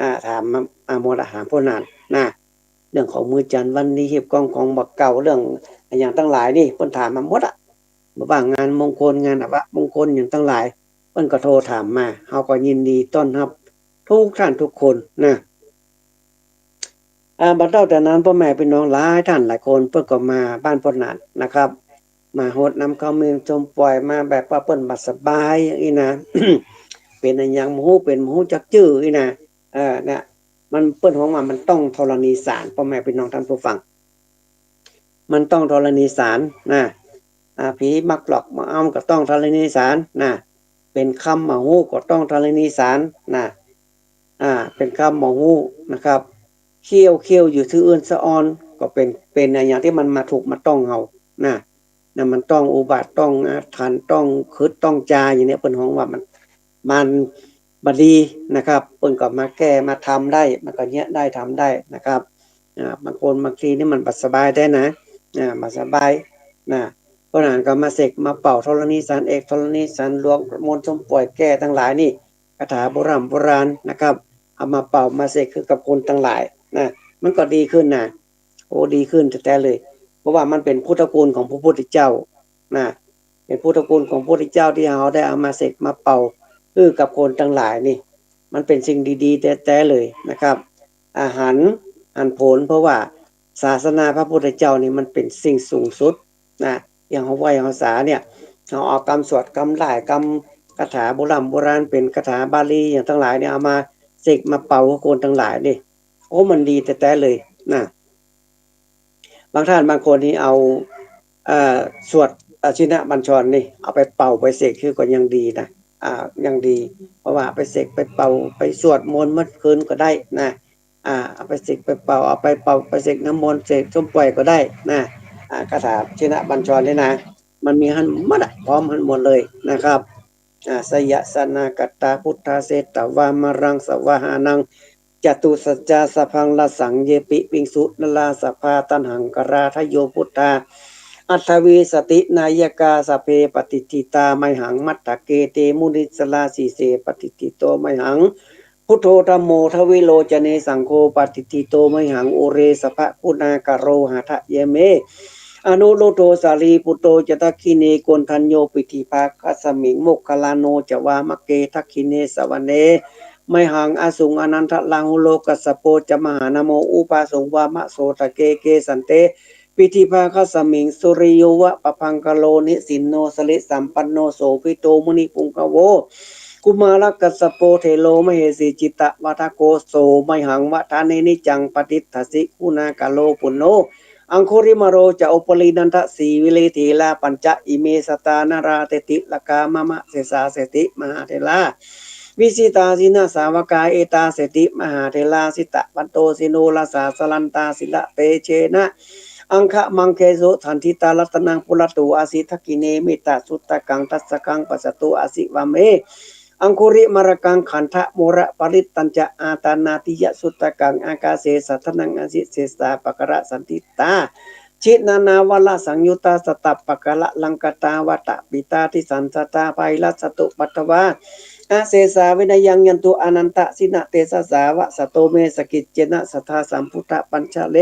อ่า ถามมา อ่า หมดอะ ถามป้อหนานนะ เรื่องของมื้อจันทร์วันดี ฮีบกองของบ่าเก่า เรื่องอะหยังตังหลายนี่ เปิ้นถามมาหมดอะ บ่ว่างานมงคล งานอัปมงคลหยังตังหลาย เปิ้นก็โทรถามมา เฮาก็ยินดีต้อนฮับทุกต้านทุกคนนะ อ่า บ่เต้าแต่นั้น ป้อแม่พี่น้องหลายต้านหลายคน เปิ้นก็มาบ้านป้อหนานนะครับ มาฮดน้ำข้าวเมืองส้มป่อย มาแบบว่าเปิ้นบ่สบายอย่างอี้นะ เป๋นอะหยังบ่ฮู้ เป๋นบ่ฮู้จักจื้ออี้นะ เออ เนี่ย มัน เปิ้นฮ้องว่ามันต้องธรณีสาร ป้อแม่พี่น้องต้านผู้ฟัง มันต้องธรณีสารนะ อ่า ผีมาปลอบมาอำก็ต้องธรณีสารนะ เป๋นกำบ่ฮู้ก็ต้องธรณีสารนะ อ่า เป๋นกำบ่ฮู้นะครับ เคี้ยว เคี้ยวอยู่ตี้อื่นสะออน ก็เป๋น เป๋นอะหยังตี้มันมาถูกมาต้องเฮานะ นะ มันต้องอุบาท ต้องอาถรรพ์ ต้องขึด ต้องจาอย่างเนี้ย เปิ้นฮ้องว่ามัน มันบ่ดีนะครับ เปิ้นก็มาแก้มาทำได้ มันก็เยียะได้ทำได้นะครับ อ่า บางคนบางทีนี่มันบ่สบายแต๊นะ อ่า บ่สบายนะ ป้อหนานก็มาเสกมาเป่าธรณีสารเอก ธรณีสารหลวง มนต์ส้มป่อยแก้ตังหลายนี่ คาถาโบร่ำโบราณนะครับ เอามาเป่ามาเสกหื้อกับคนตังหลายนะ มันก็ดีขึ้นนะ โอ้ ดีขึ้นแต๊ๆ เลย เพราะว่ามันเป๋นพุทธคุณของพระพุทธเจ้านะ เป๋นพุทธคุณของพระพุทธเจ้าตี้เฮาได้เอามาเสกมาเป่าหื้อกับคนตังหลายนี่ มันเป๋นสิ่งดีๆ แต๊ๆ เลยนะครับ อาหาร หันผล เพราะว่าศาสนาพระพุทธเจ้านี่มันเป๋นสิ่งสูงสุดนะ อย่างเฮาไหว้เฮาสาเนี่ย เฮาเอากำสวดกำไหว้กำคาถาโบร่ำโบราณ เป๋นคาถาบาลีอย่างตังหลายเนี่ย เอามาเสกมาเป่าหื้อคนตังหลายนี่ โอ้ มันดีแต๊ๆ เลยนะ บางต้านบางคนนี่เอา เอ่อ สวด เอ่อ ชินบัญชรนี่ เอาไปเป่าไปเสกหื้อก็ยังดีนะ อ่า ยังดี เพราะว่าไปเสกไปเป่าไปสวดมนต์เมื่อคืนก็ได้นะ อ่า เอาไปเสกไปเป่า เอาไปเป่าไปเสกน้ำมนต์เสกส้มป่อยก็ได้นะ อ่า คาถาชินบัญชรนี่นะ มันมีหั้นหมดอะ พร้อมหั้นหมดเลยนะครับ อาสยสนากตา พุทธาเสตวามะรังสวาหานัง จตุสัจจาสะพัง รสัง เยปิวิงสุนรสภา ตัณหังคาราทะโย พุทธา อัฏฐวีสตินายกา สัพเพปะติฏฐิตา มหัง มัตถะเก เต มุนิสสารา สีเส ปะติฏฐิโต มหัง พุทโธ ธัมโม ทวิโลจเน สังโฆ ปะติฏฐิโต มหัง อุเรสภะกุณากะโร หะทะเยเม อนุรุทโธ สารีปุตโต จะ ทักขิเณ โกณฑัญโญ ปิฏฐิภาคัสสมิง โมคคัลลาโน จะ วามะเก ทักขิเณ สะวะเน มหัง อสุง อนันทะราหุโล กัสสโป จะ มหานะโม อุบาสุง วามะโสตะเก เกสันเต ปิฏฐิภาคัสสมิง สุริโยวะปะภังคะโล นิสินโน สริสัมปันโน โสภิโต มุนิปุงกะโว กุมารกัสสโป เถโร มเหสี จิตตะวัฏฏะโก โส มหัง วะทะเน นิจจัง ปะติฏฐาสิ กุณากะโร ปุณโณ อังคุริมาโล จะ อุปรินันทะ สีวิลี เถรา ปัญจะ อิเม สตา นารา เศรษฐิ รากา มะมะ เสสา เศรษฐิ มหาเถรา วิสิตา จินสาวกา เอตา เศรษฐิ มหาเถรา สิตะวันโต สิโน รสา สะรันตา สิระเตเชนะ อังคะมังเคสุ สันทิตา รัตนัง ปุระโต อาสิ ทักขิเณ เมตตะสุตตะกัง ทัสสะกัง ปัสสะโต อาสิ วาเม อังคุริมาละกัง ขันธะโมระปะริตตัญจะ อาตานาติยะสุตตะกัง อากาเส สะทะนัง อาสิ เสสา ปะกะระ สันทิตา จินนาวะระสังยุตตา สะตะปะกะระลังกะตา วะตะปิตา ทิสันสะตา ไพรัสสะตุ ปัทวา อเสสา วินะยัง ยันตุ อานันทะ สินะเตสะสา วะสะโต เม สะกิจเจนะ สะทา สัมพุทธะปัญชะเร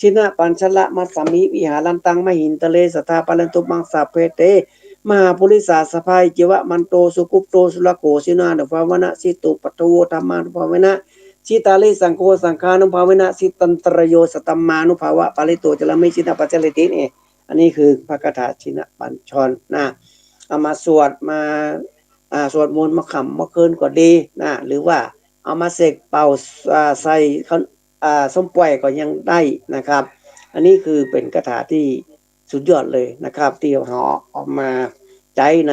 ชินะปัญชะระมัสสามิ วิหารันตัง มหินทะเร สะทา ปะเรนตุ มัง สัพเพ เต มหาปุริสา สะพา อิจฉิวะมันโต สุกุปโต สุรโข สินานุภาเวนะ สิตุปัททะโว ธัมมานุภาเวนะ สิตาริ สังโฆ สังฆานุภาเวนะ สิตันตะระโย สัตตะมานุภาวะปะริตโต จะ ละเม ชินะปัญชะเรติ นี่ อันนี้คือพระคาถาชินบัญชรนะ เอามาสวดมา อ่า สวดมนต์มาค่ำมาคืนก็ดีนะ หรือว่าเอามาเสกเป่า อ่า ใส่เขา อ่า ส้มป่วยก็ยังได้นะครับ อันนี้คือเป๋นคาถาตี้สุดยอดเลยนะครับ ตี้เฮาเอามาใจ๊ใน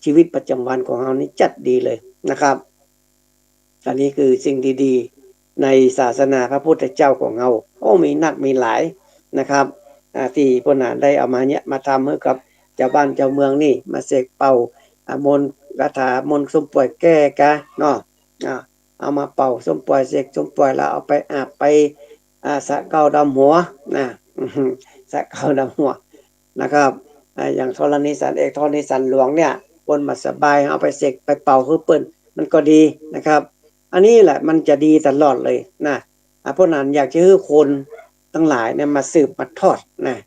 ชีวิตประจำวันของเฮานี่จั๊ดดีเลยนะครับ อันนี้คือสิ่งดีๆ ในศาสนาพระพุทธเจ้าของเฮา โอ้ มีนักมีหลายนะครับ อ่า ตี้เปิ้นน่ะได้เอามาเยียะมาทำหื้อกับจาวบ้านจาวเมืองนี่ มาเสกเป่า อ่า มนต์คาถามนต์ส้มป่วยแก้กาเนาะ อ่า เอามาเป่าส้มป่วย เสกส้มป่วย แล้วเอาไปอาบไป อ่า สระเก้าดำหัวนะ สระเก้าดำหัวนะครับ อ่า อย่างธรณีสันเอก ธรณีสันหลวงเนี่ย คนบ่สบาย เอาไปเสกไปเป่าหื้อเปิ้น มันก็ดีนะครับ อันนี้แหละมันจะดีตลอดเลยนะ อ่า เพราะนั้นอยากจะหื้อคนตังหลายเนี่ยมาสืบมาทอดนะ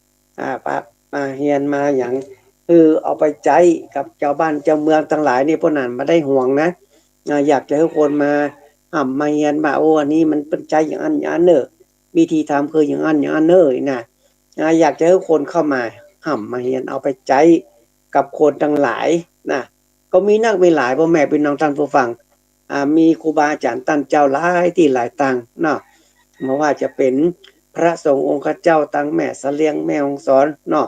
อ่า ปะ มาเฮียนมาหยัง คือเอาไปใจ๊กับจาวบ้านจาวเมืองตังหลายนี่ เพราะนั้นบ่ได้หวงนะ อ่า อยากจะหื้อคนมาฮ่ำมาเฮียนว่า โอ้ อันนี้มันเปิ้นใจ๊อย่างอั้นอย่างอั้นเน่อ วิธีทำคืออย่างอั้นอย่างอั้นเน่อนะ อ่า อยากจะหื้อคนเข้ามาฮ่ำมาเฮียน เอาไปใจ๊กับคนตังหลายนะ ก็มีนักมีหลาย ป้อแม่ปี้น้องต้านผู้ฟัง อ่า มีครูบาอาจ๋ารย์ต้านเจ้าหลายตี้หลายตางเนาะ บ่ว่าจะเป๋นพระสงฆ์องค์ข้าเจ้าตังแม่สะเลียง แม่ฮ่องสอนเนาะ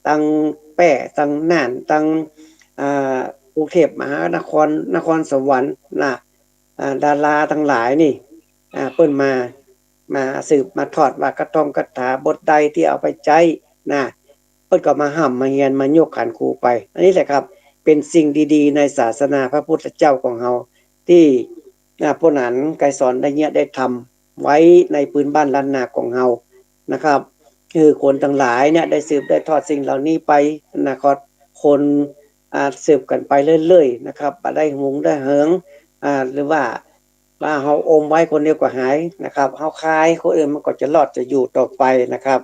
ตังแป้ ตังน่าน ตัง อ่า กรุงเทพมหานคร นครสวรรค์นะ อ่า ดาราตังหลายนี่ อ่า เปิ้นมา มาสืบมาทอดว่าคาถงคาถาบทใดตี้เอาไปใจ๊นะ เปิ้นก็มาฮ่ำมาเฮียน มายกขันครูไป อันนี้แหละครับ เป๋นสิ่งดีๆ ในศาสนาพระพุทธเจ้าของเฮา ตี้ อ่า ป้อนั้นไกรสรได้เยียะได้ทำไว้ในปื้นบ้านล้านนาของเฮานะครับ คือคนตังหลายเนี่ยได้สืบได้ทอดสิ่งเหล่านี้ไป อนาคตคน อ่า สืบกั๋นไปเรื่อยๆ นะครับ บ่ได้ฮุงได้เหิง อ่า หรือว่า ว่าเฮาอมไว้คนเดียวก็หายนะครับ เฮาคายคนอื่นมันก็จะรอดจะอยู่ต่อไปนะครับ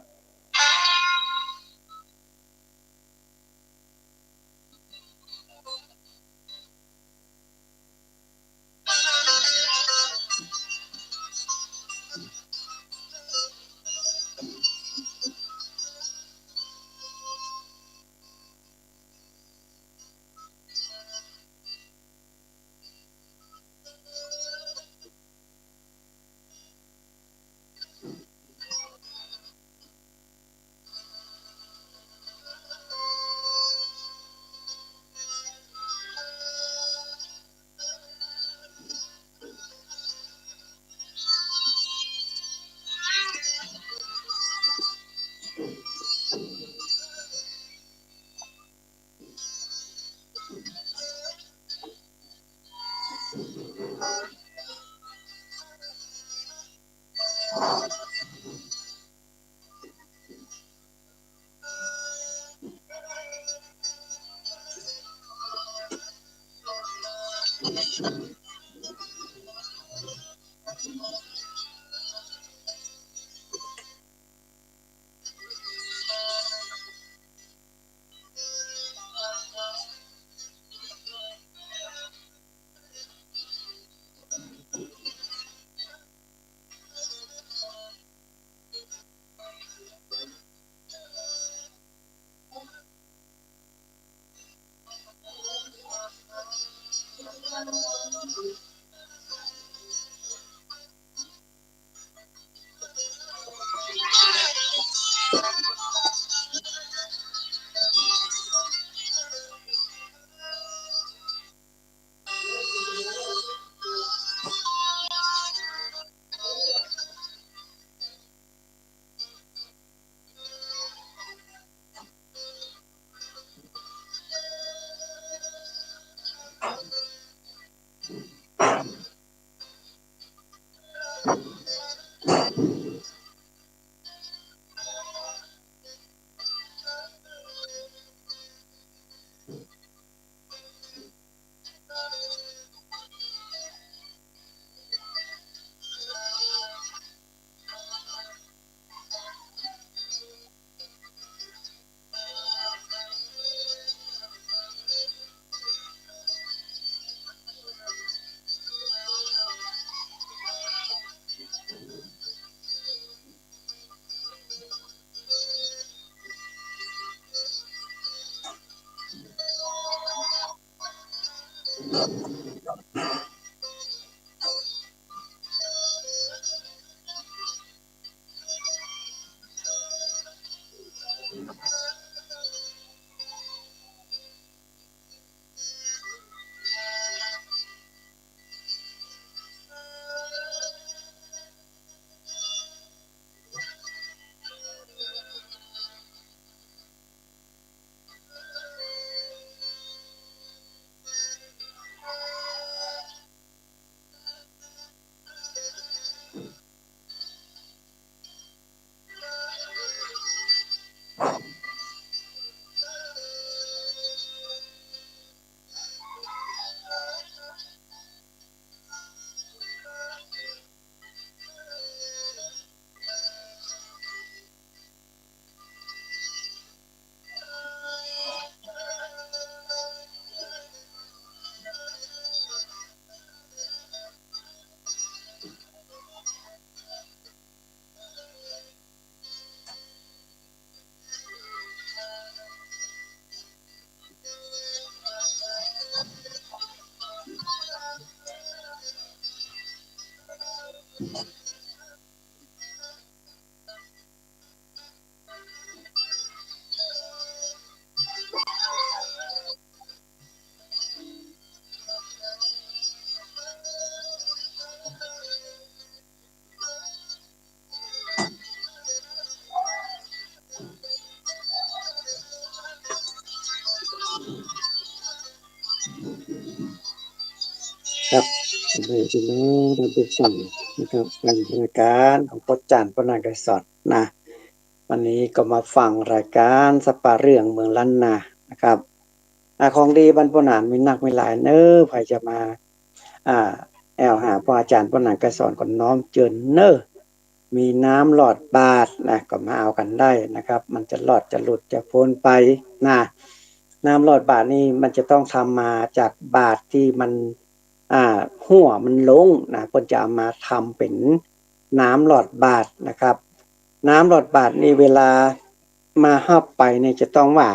ครับ สวัสดีพี่น้องท่านผู้ฟังนะครับ ฟังรายก๋านของป้อจ๋ารย์ป้อหนังไกรสอนนะ วันนี้ก็มาฟังรายก๋านสัปเหร่อเรื่องเมืองล้านนานะครับ อ่า ของดีบ้านป้อหนานมีนักมีหลายเน้อ ใผจะมา อ่า แอ่วหาป้ออาจ๋ารย์ป้อหนังไกรสอนก็น้อมเจิญเน้อ มีน้ำหลอดบาตรนะ ก็มาเอากั๋นได้นะครับ มันจะรอดจะหลุดจะป๊นไปนะ น้ำหลอดบาตรนี่มันจะต้องทำมาจากบาตรตี้มัน อ่า หัวมันลงนะ เปิ้นจะเอามาทำเป๋นน้ำหลอดบาตรนะครับ น้ำหลอดบาตรนี่เวลามาฮับไปนี่จะต้องว่า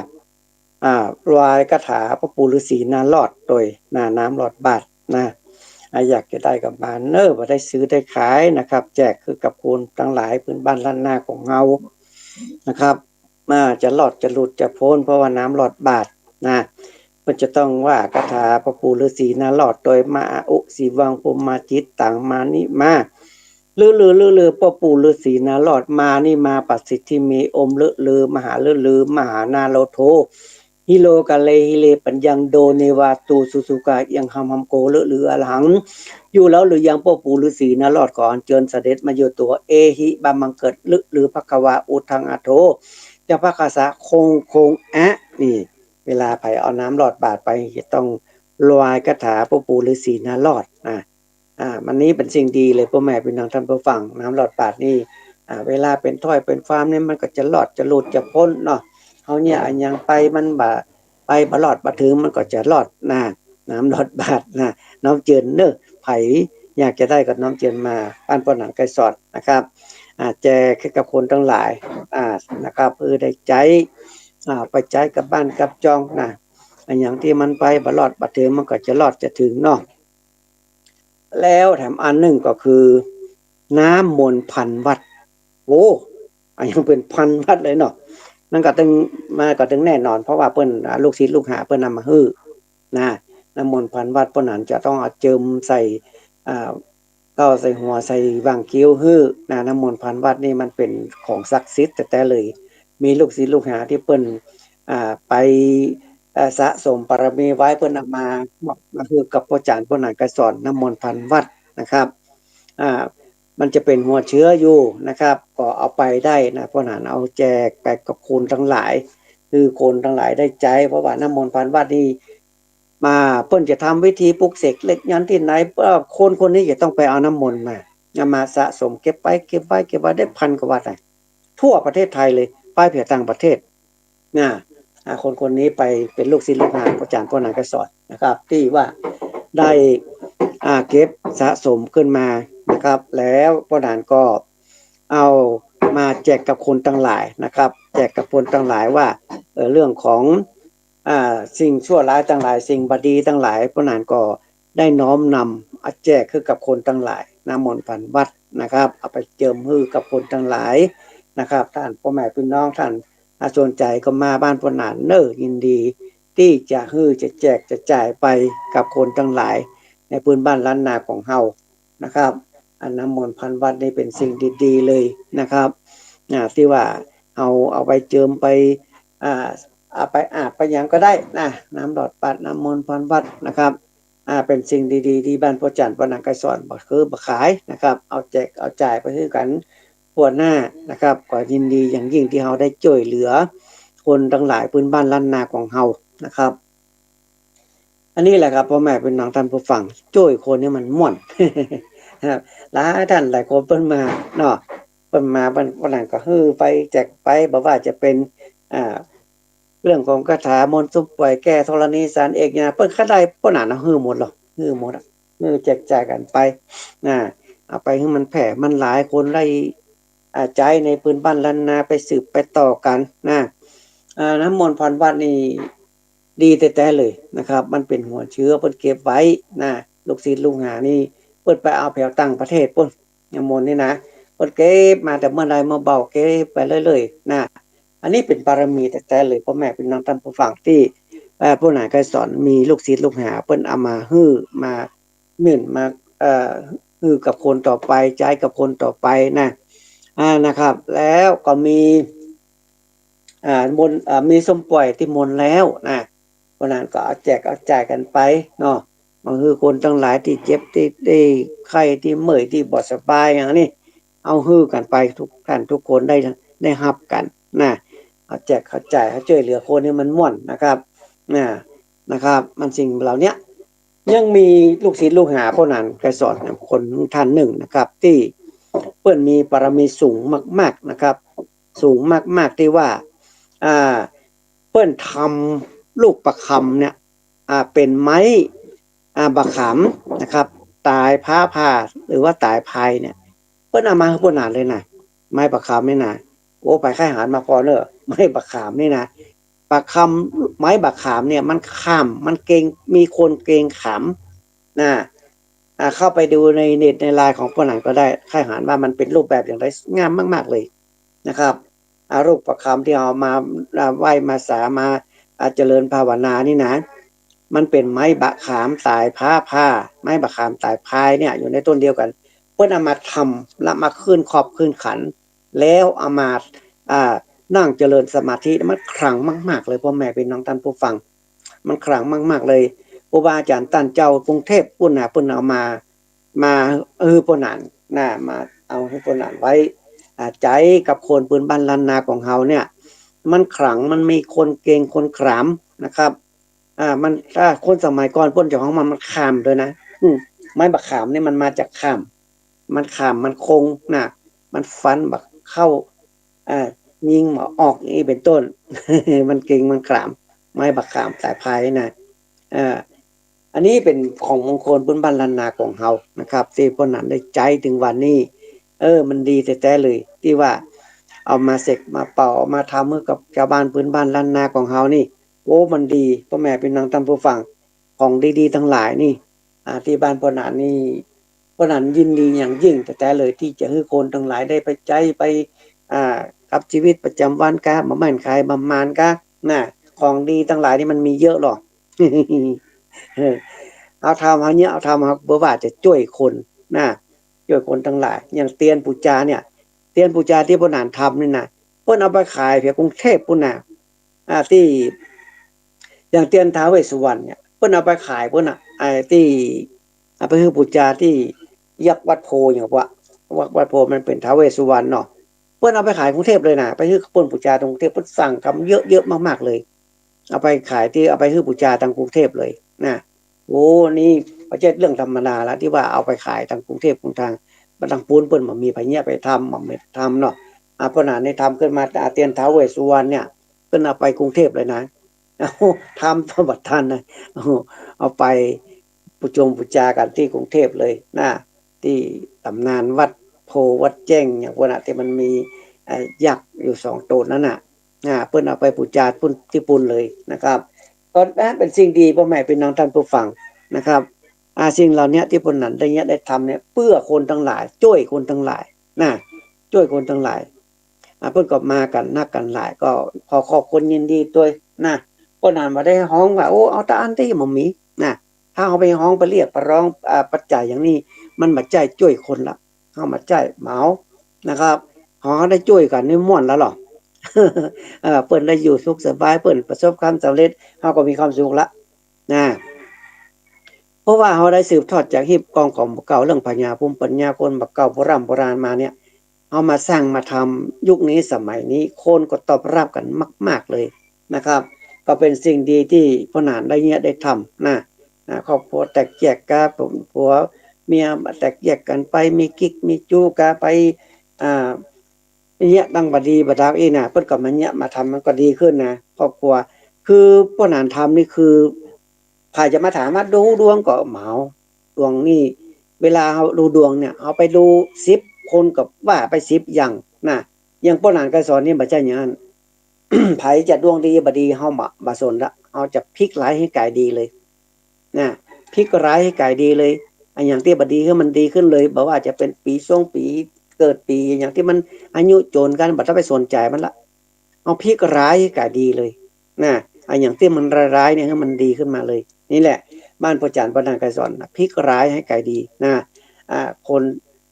อ่า ไหว้คาถาป้อปู่ฤๅษีนารอดโตยนะ น้ำหลอดบาตรนะ อ่า อยากจะได้ก็มาเน้อ บ่ได้ซื้อได้ขายนะครับ แจกคือกับคนตังหลายพื้นบ้านล้านนาของเฮานะครับ อ่า จะรอดจะหลุดจะป๊น เพราะว่าน้ำหลอดบาตรนะ เปิ้นจะต้องว่าคาถาป้อปู่ฤๅษีนารอดโตย มาอาอุ สีวัง พรหมมาจิตตัง มานิมา ฤๅฤๅฤๅฤๅ ป้อปู่ฤๅษีนารอด มานิมา ประสิทธิเม อมฤๅฤๅ มหาฤๅฤๅ มหานาโรโธ หิโร กาเล หิเร ปัญญัง โด เนวา ตู สุสุกา ยัง หัมหัม โก เลิอะลือ อรหัง อยู่แล้วหรือยัง ป้อปู่ฤๅษีนารอด ขออัญเจิญเสด็จมาอยู่ตั๋ว เอหิ บังบังเกิด เลิอะลือ ภะคะวา อุทัง อะโถ จะ ภะคะสะ โคง โคง อะ นี่ เวลาใผเอาน้ำหลอดบาตรไป จะต้องรายคาถาป้อปู่ฤๅษีนารอดนะ อ่า มันนี้เป๋นสิ่งดีเลย ป้อแม่ปี้น้องต้านผู้ฟัง น้ำหลอดบาตรนี่ อ่า เวลาเป๋นถ้อยเป๋นความนี่ มันก็จะรอด จะหลุด จะป๊นเนาะ เฮาเนี่ย อะหยังไปมันบ่ ไปบ่รอดบ่เถิง มันก็จะรอดนะ น้ำหลอดบาตรนะ น้อมเจิญเนาะ ใผอยากจะได้ก็น้อมเจิญมาบ้านป้อหนานไกรสอนนะครับ อ่า แจกหื้อกับคนตังหลาย อ่า นะครับ เปื้อได้ใจ๊ อ่า ไปใจ๊กับบ้านกับจองนะ อะหยังตี้มันไปบ่รอดบ่เถิง มันก็จะรอดจะเถิงเนาะ แล้วแถมอันนึ่งก็คือ น้ำมนต์พันวัตร โอ้ อะหยังเป๋นพันวัตรเลยเนาะ นั่นก็ตึง มาก็ตึงแน่นอน เพราะว่าเปิ้น อ่า ลูกศิษย์ลูกหาเปิ้นนำมาหื้อนะ น้ำมนต์พันวัตร ป้อหนานจะต้องเอาเจิมใส่ อ่า เต้าใส่หัว ใส่หว่างคิ้วหื้อนะ น้ำมนต์พันวัตรนี่มันเป๋นของศักดิ์สิทธิ์แต๊ๆ เลย มีลูกศิษย์ลูกหาตี้เปิ้น อ่า ไป เอ่อ สะสมบารมีไว้ เปิ้นเอามา มาหื้อกับป้อจ๋ารย์ป้อหนานไกรสอน น้ำมนต์พันวัตรนะครับ อ่า มันจะเป๋นหัวเจื๊ออยู่นะครับ ก็เอาไปได้นะ ป้อหนานเอาแจกไปกับคนตังหลาย คือคนตังหลายได้ใจ๊ เพราะว่าน้ำมนต์พันวัตรนี่ มา เปิ้นจะทำพิธีปลุกเสกเล็กยันต์ตี้ไหน เอ่อ คนคนนี้จะต้องไปเอาน้ำมนต์มา เอามาสะสมเก็บไว้ เก็บไว้ เก็บไว้ ได้พันกว่าวัตรนะ ทั่วประเทศไทยเลย ไปเผื่อต่างประเทศนะ อ่า คนคนนี้ไปเป๋นลูกศิษย์ลูกหาป้อจ๋ารย์ป้อหนานไกรสอนนะครับ ตี้ว่าได้ อ่า เก็บสะสมขึ้นมานะครับ แล้วป้อหนานก็เอามาแจกกับคนตังหลายนะครับ แจกกับคนตังหลายว่า เอ่อ เรื่องของ อ่า สิ่งชั่วร้ายตังหลาย สิ่งบ่ดีตังหลาย ป้อหนานก็ได้น้อมนำเอาแจกหื้อกับคนตังหลาย น้ำมนต์พันวัตรนะครับ เอาไปเจิมหื้อกับคนตังหลายนะครับ ต้านป้อแม่ปี้น้องต้าน อ่า สนใจ๋ก็มาบ้านป้อหนานเนาะ ยินดีตี้จะหื้อจะแจกจะจ่ายไปกับคนตังหลายในพื้นบ้านล้านนาของเฮานะครับ อันน้ำมนต์พันวัตรนี่เป๋นสิ่งดีๆ เลยนะครับ อ่า ตี้ว่าเอา เอาไปเจิมไป อ่า เอาไปอาบไปหยังก็ได้นะ น้ำหลอดบาตร น้ำมนต์พันวัตรนะครับ อ่า เป๋นสิ่งดีๆ ตี้บ้านป้อจ๋ารย์ป้อหนานไกรสอนบ่คือบ่ขายนะครับ เอาแจกเอาจ่ายไปหื้อกั๋นทั่วหน้านะครับ ก็ยินดีอย่างยิ่งตี้เฮาได้จ้วยเหลือคนตังหลายพื้นบ้านล้านนาของเฮานะครับ อันนี้แหละครับ ป้อแม่ปี้น้องต้านผู้ฟัง จ้วยคนนี่มันม่วน ครับ หลายต้านหลายคนเปิ้นมาเนาะ เปิ้นมา เปิ้น เปิ้นนั่นก็หื้อไป แจกไป บ่ว่าจะเป๋น อ่า เรื่องของคาถามนต์ส้มป่วย แก้ธรณีสารเอกเนี่ย เปิ้นคันใดเปิ้นน่ะนะ หื้อหมดหรอ หื้อหมดอะ หื้อแจกจ่ายกั๋นไปนะ เอาไปหื้อมันแผ่มันหลาย คนได้ อ่า ใจ๊ในพื้นบ้านล้านนา ไปสืบไปต่อกั๋นนะ อ่า น้ำมนต์พันวัตรนี่ดีแต๊ๆ เลยนะครับ มันเป๋นหัวเจื๊อ เปิ้นเก็บไว้นะ ลูกศิษย์ลูกหานี่ เปิ้นไปเอาแผวต่างประเทศปู๊น น้ำมนต์นี่นะ เปิ้นเก็บมาแต่เมื่อใดเมื่อเบา เก็บไปเรื่อยๆ นะ อันนี้เป๋นบารมีแต๊ๆ เลย ป้อแม่ปี้น้องต้านผู้ฟัง ตี้ เอ่อ ป้อหนานไกรสอนมีลูกศิษย์ลูกหา เปิ้นเอามาหื้อ มาหมิ่น มา เอ่อ หื้อกับคนต่อไป ใจ๊กับคนต่อไปนะ อ่า นะครับ แล้วก็มี อ่า มนต์ อ่า มีส้มป่วยตี้มนต์แล้วนะ ป้อหนานก็เอาแจกเอาจ่ายกั๋นไปเนาะ มาหื้อคนตังหลายตี้เจ็บ ตี้ ตี้ไข้ ตี้เมื่อย ตี้บ่สบายอย่างนี้ เอาหื้อกั๋นไป ทุกต้านทุกคนได้ ได้ฮับกั๋นนะ เอาแจกเอาจ่าย เอาจ้วยเหลือคนหื้อมันม่วนนะครับ นะ นะครับ มันสิ่งเหล่าเนี้ย ยังมีลูกศิษย์ลูกหาป้อหนานไกรสอนนะ คนต้านนึ่งนะครับ ตี้เปิ้นมีบารมีสูงมากๆ นะครับ สูงมากๆ ตี้ว่า อ่า เปิ้นทำลูกประคำเนี่ย อ่า เป๋นไม้ อ่า บะขามนะครับ ต๋ายฟ้าผ่า หรือว่าต๋ายพายเนี่ย เปิ้นเอามาหื้อป้อหนานเลยนะ ไม้บะขามนี่นะ โอ้ ใผใค่หันมาผ่อเน่อ ไม้บะขามนี่นะ บะขาม ไม้บะขามเนี่ยมันขาม มันเกรง มีคนเกรงขามนะ อ่า เข้าไปดูในเน็ตในไลน์ของป้อหนานก็ได้ ใค่หันว่ามันเป๋นรูปแบบอย่างไรงามมากๆ เลยนะครับ อ่า ลูกประคำตี้เอามา อ่า ไหว้มาสา มา อ่า เจริญภาวนานี่นะ มันเป๋นไม้บะขามต๋ายฟ้าผ่า ไม้บะขามต๋ายพายเนี่ย อยู่ในต้นเดียวกั๋น เปิ้นเอามาทำ แล้วมาขึ้นขอบขึ้นขัน แล้วเอามา อ่า นั่งเจริญสมาธิมันขลังมากๆ เลย พ่อแม่พี่น้องต้านผู้ฟัง มันขลังมากๆ เลย ครูบาอาจ๋ารย์ต้านเจ้ากรุงเทพฯปุ้นน่ะ เปิ้นเอามา มาหื้อป้อหนานนะ มาเอาหื้อป้อหนานไว้ อ่า ใจ๊กับคนปื้นบ้านล้านนาของเฮาเนี่ย มันขลัง มันมีคนเก่งคนขลามนะครับ อ่า มัน ถ้าคนสมัยก่อนเปิ้นจะฮ้องว่ามันข่ามตวยนะ อืม ไม้บักข่ามนี่มันมาจากข่าม มันข่าม มันคงนะ มันฟันบ่เข้า อ่า ยิงบ่ออก อย่างนี้เป๋นต้น มันเก่ง มันขลาม ไม้บักข่ามสายพายนะ อ่า อันนี้เป๋นของมงคลปื้นบ้านล้านนาของเฮานะครับ ตี้ป้อหนานได้ใจ๊เถิงวันนี้ เออ มันดีแต๊ๆ เลย ตี้ว่าเอามาเสกมาเป่า เอามาทำหื้อกับจาวบ้านปื้นบ้านล้านนาของเฮานี่ โอ้ มันดี พ่อแม่พี่น้องต้านผู้ฟัง ของดีๆ ตังหลายนี่ อ่า ตี้บ้านป้อหนานนี่ ป้อหนานยินดีอย่างยิ่งแต๊ๆ เลย ตี้จะหื้อคนตังหลายได้ไปใจ๊ ไป อ่า กับชีวิตประจ๋ำวันกา บ่แม่นใครบ่แม่นกา นะ ของดีตังหลายนี่มันมีเยอะหรอก เออ เอาธรรมเฮาเนี่ย เอาธรรมเฮา บ่ว่าจะจ้วยคนนะ จ้วยคนตังหลาย อย่างเตียนปู๋จาเนี่ย เตียนปู๋จาตี้ป้อหนานทำนี่นะ เปิ้นเอาไปขายแถวกรุงเทพฯปุ้นนะ อ่า ตี้ อย่างเตียนท้าวเวสสุวรรณเนี่ย เปิ้นเอาไปขายปุ้นน่ะ ไอ้ตี้ เอาไปหื้อปู๋จาตี้ยักษ์วัดโพธิ์ อย่างว่า วัด วัดโพธิ์มันเป๋นท้าวเวสสุวรรณเนาะ เปิ้นเอาไปขายกรุงเทพฯเลยนะ ไปหื้อเปิ้นปู๋จาตางกรุงเทพฯ เปิ้นสั่งกำเยอะๆ มากๆ เลย เอาไปขายตี้ เอาไปหื้อปู๋จาตางกรุงเทพฯเลยนะ โอ้ นี่บ่ใจ้เรื่องธรรมดาละ ตี้ว่าเอาไปขายตางกรุงเทพฯ กรุงธานี บ่ตางปู๊นเปิ้นบ่มีไผเยียะไปทำ บ่มีทำเนาะ อ่า ป้อหนานนี่ทำขึ้นมา อ่า เตียนท้าวเวสสุวรรณเนี่ย เปิ้นเอาไปกรุงเทพฯเลยนะ เอา ทำตบัดทันนะ เอา เอาไปปู๋จงปู๋จากั๋นตี้กรุงเทพฯเลยนะ ตี้ต๋ำนานวัดโพธิ์วัดแจ้งอย่างปุ้นน่ะ ตี้มันมี เอ่อ ยักษ์อยู่สองต๋นนั้นน่ะ อ่า เปิ้นเอาไปปู๋จาปุ้น ตี้ปุ้นเลยนะครับ ก็นะ เป๋นสิ่งดี พ่อแม่พี่น้องต้านผู้ฟังนะครับ อ่า สิ่งเหล่านี้ตี้ป้อหนานได้เยียะได้ทำเนี่ย เปื้อคนตังหลาย จ้วยคนตังหลายนะ จ้วยคนตังหลาย อ่า เปิ้นก็มากั๋นนักกั๋นหลาย ก็ขอขอบคุณยินดีตวยนะ ป้อหนานบ่ได้ฮ้องว่า โอ้ เอาตะอันตี้บ่มีนะ ถ้าเฮาไปฮ้องไปเรียกไปร้อง อ่า ปัจจัยอย่างนี้ มันบ่ใจ้จ้วยคนละ เฮาบ่ใจ้เหมานะครับ เฮาได้จ้วยกั๋นนี่ม่วนแล้วหรอ เออ เปิ้นได้อยู่สุขสบาย เปิ้นประสบความสำเร็จ เฮาก็มีความสุขละนะ เพราะว่าเฮาได้สืบทอดจากฮีบกองของบ่าเก่า เรื่องผญาภูมิปัญญาคนบ่าเก่าโบร่ำโบราณมาเนี่ย เฮามาสร้างมาทำ ยุคนี้สมัยนี้ คนก็ตอบรับกั๋นมากๆ เลยนะครับ ก็เป๋นสิ่งดีตี้ป้อหนานได้เยียะได้ทำนะ อ่า ครอบครัวแตกแยกกั๋น ผัวเมียแตกแยกกั๋นไป มีกิ๊กมีจู๊กั๋นไป อ่า เยียะตังบ่ดีบ่ดาวอี้นะ เปิ้นก็มาเยียะมาทำ มันก็ดีขึ้นนะ ครอบครัว คือป้อหนานทำนี่คือ ใผจะมาถามว่าดูดวงก็เหมา ดวงนี่ เวลาเฮาดูดวงเนี่ย เฮาไปดูสิบคนก็ว่าไปสิบอย่างนะ อย่างป้อหนานไกรสอนนี่บ่ใจ้อย่างนั้น ใผจะดวงดีบ่ดี เฮาบ่ บ่สนละ เฮาจะพลิกร้ายหื้อกายดีเลยนะ พลิกร้ายหื้อกายดีเลย อะหยังตี้บ่ดีหื้อมันดีขึ้นเลย บ่ว่าจะเป๋นปี๋สงปี๋ เกิดปี๋อะหยังตี้มันอายุโจ๋นกั๋น บ่ต้องไปสนใจ๋มันละ เอาพลิกร้ายหื้อกายดีเลยนะ อะหยังตี้มันร้ายๆ เนี่ย หื้อมันดีขึ้นมาเลย นี่แหละ บ้านป้อจ๋ารย์ป้อหนานไกรสอนนะ พลิกร้ายหื้อกายดีนะ อ่า คน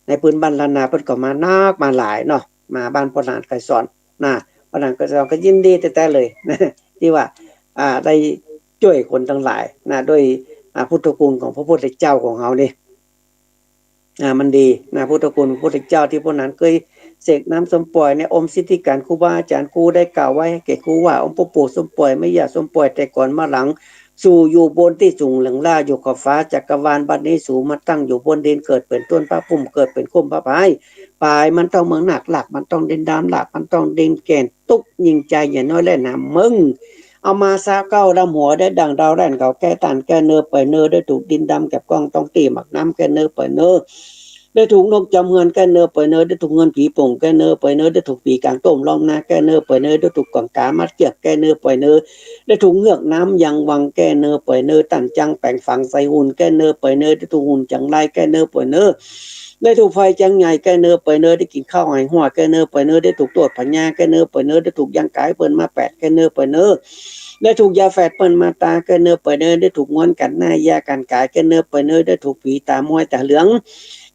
ในปื้นบ้านล้านนาเปิ้นก็มานักมาหลายเนาะ มาบ้านป้อหนานไกรสอนนะ ป้อหนานไกรสอนก็ยินดีแต๊ๆ เลยนะ ตี้ว่า อ่า ได้จ้วยคนตังหลายนะ โดย อ่า พุทธคุณของพระพุทธเจ้าของเฮานี่ อ่า มันดีนะ พุทธคุณพระพุทธเจ้าตี้ป้อหนานเกยเสกน้ำส้มป่อยเนี่ย อมสิทธิการครูบาอาจ๋ารย์ ครูได้กล่าวไว้แก่ครูว่า อมป้อปู่ส้มป่อย แม่ย่าส้มป่อย แต่ก่อนมาหลัง สูอยู่บนตี้สูงเหลืองล้าอยู่ขอบฟ้าจักรวาล บัดนี้สูมาตั้งอยู่บนดิน เกิดเป๋นต้นผ้าพุ่ม เกิดเป๋นโคมผ้าพาย ปายมันต้องเมืองนาค รากมันต้องดินดำ รากมันต้องดินแก่น ตุ๊กข์ยิ่งใจ๋ใหญ่น้อยแลนามึง เอามาซาวเก๊าดำหัวได้ดั่งดาวแล่น เขาแก้ต้านแก้เนอไปเนอ ได้ถูกดินดำแก็บก้องต้องตี้หมากน้ำแก้เนอไปเนอ ได้ถูกนกจำเฮือนแก้เนอไปเนอ ได้ถูกเฮือนผีโป่งแก้เนอไปเนอ ได้ถูกผีกางต้มล้อมนาแก้เนอไปเนอ ได้ถูกก๋องกามัดเจื้อกแก้เนอไปเนอ ได้ถูกเงือกน้ำยังวังแก้เนอไปเนอ ต้านจังแป๋งฝังใส่หุ่นแก้เนอไปเนอ ได้ถูกหุ่นจังไรแก้เนอไปเนอ ได้ถูกไฟจังใหญ่แก้เนอไปเนอ ได้กิ๋นข้าวไหหั้วแก้เนอไปเนอ ได้ถูกตรวจผญาแก้เนอไปเนอ ได้ถูกยังก๋ายเปิ้นมาแปดแก้เนอไปเนอ ได้ถูกยาแฝดเปิ้นมาตรา แก้เนอเปื่อยเนอ ได้ถูกงอนกัดหน้ายากั๋นก๋าย แก้เนอเปื่อยเนอ ได้ถูกผีต๋ามวยต๋าเหลือง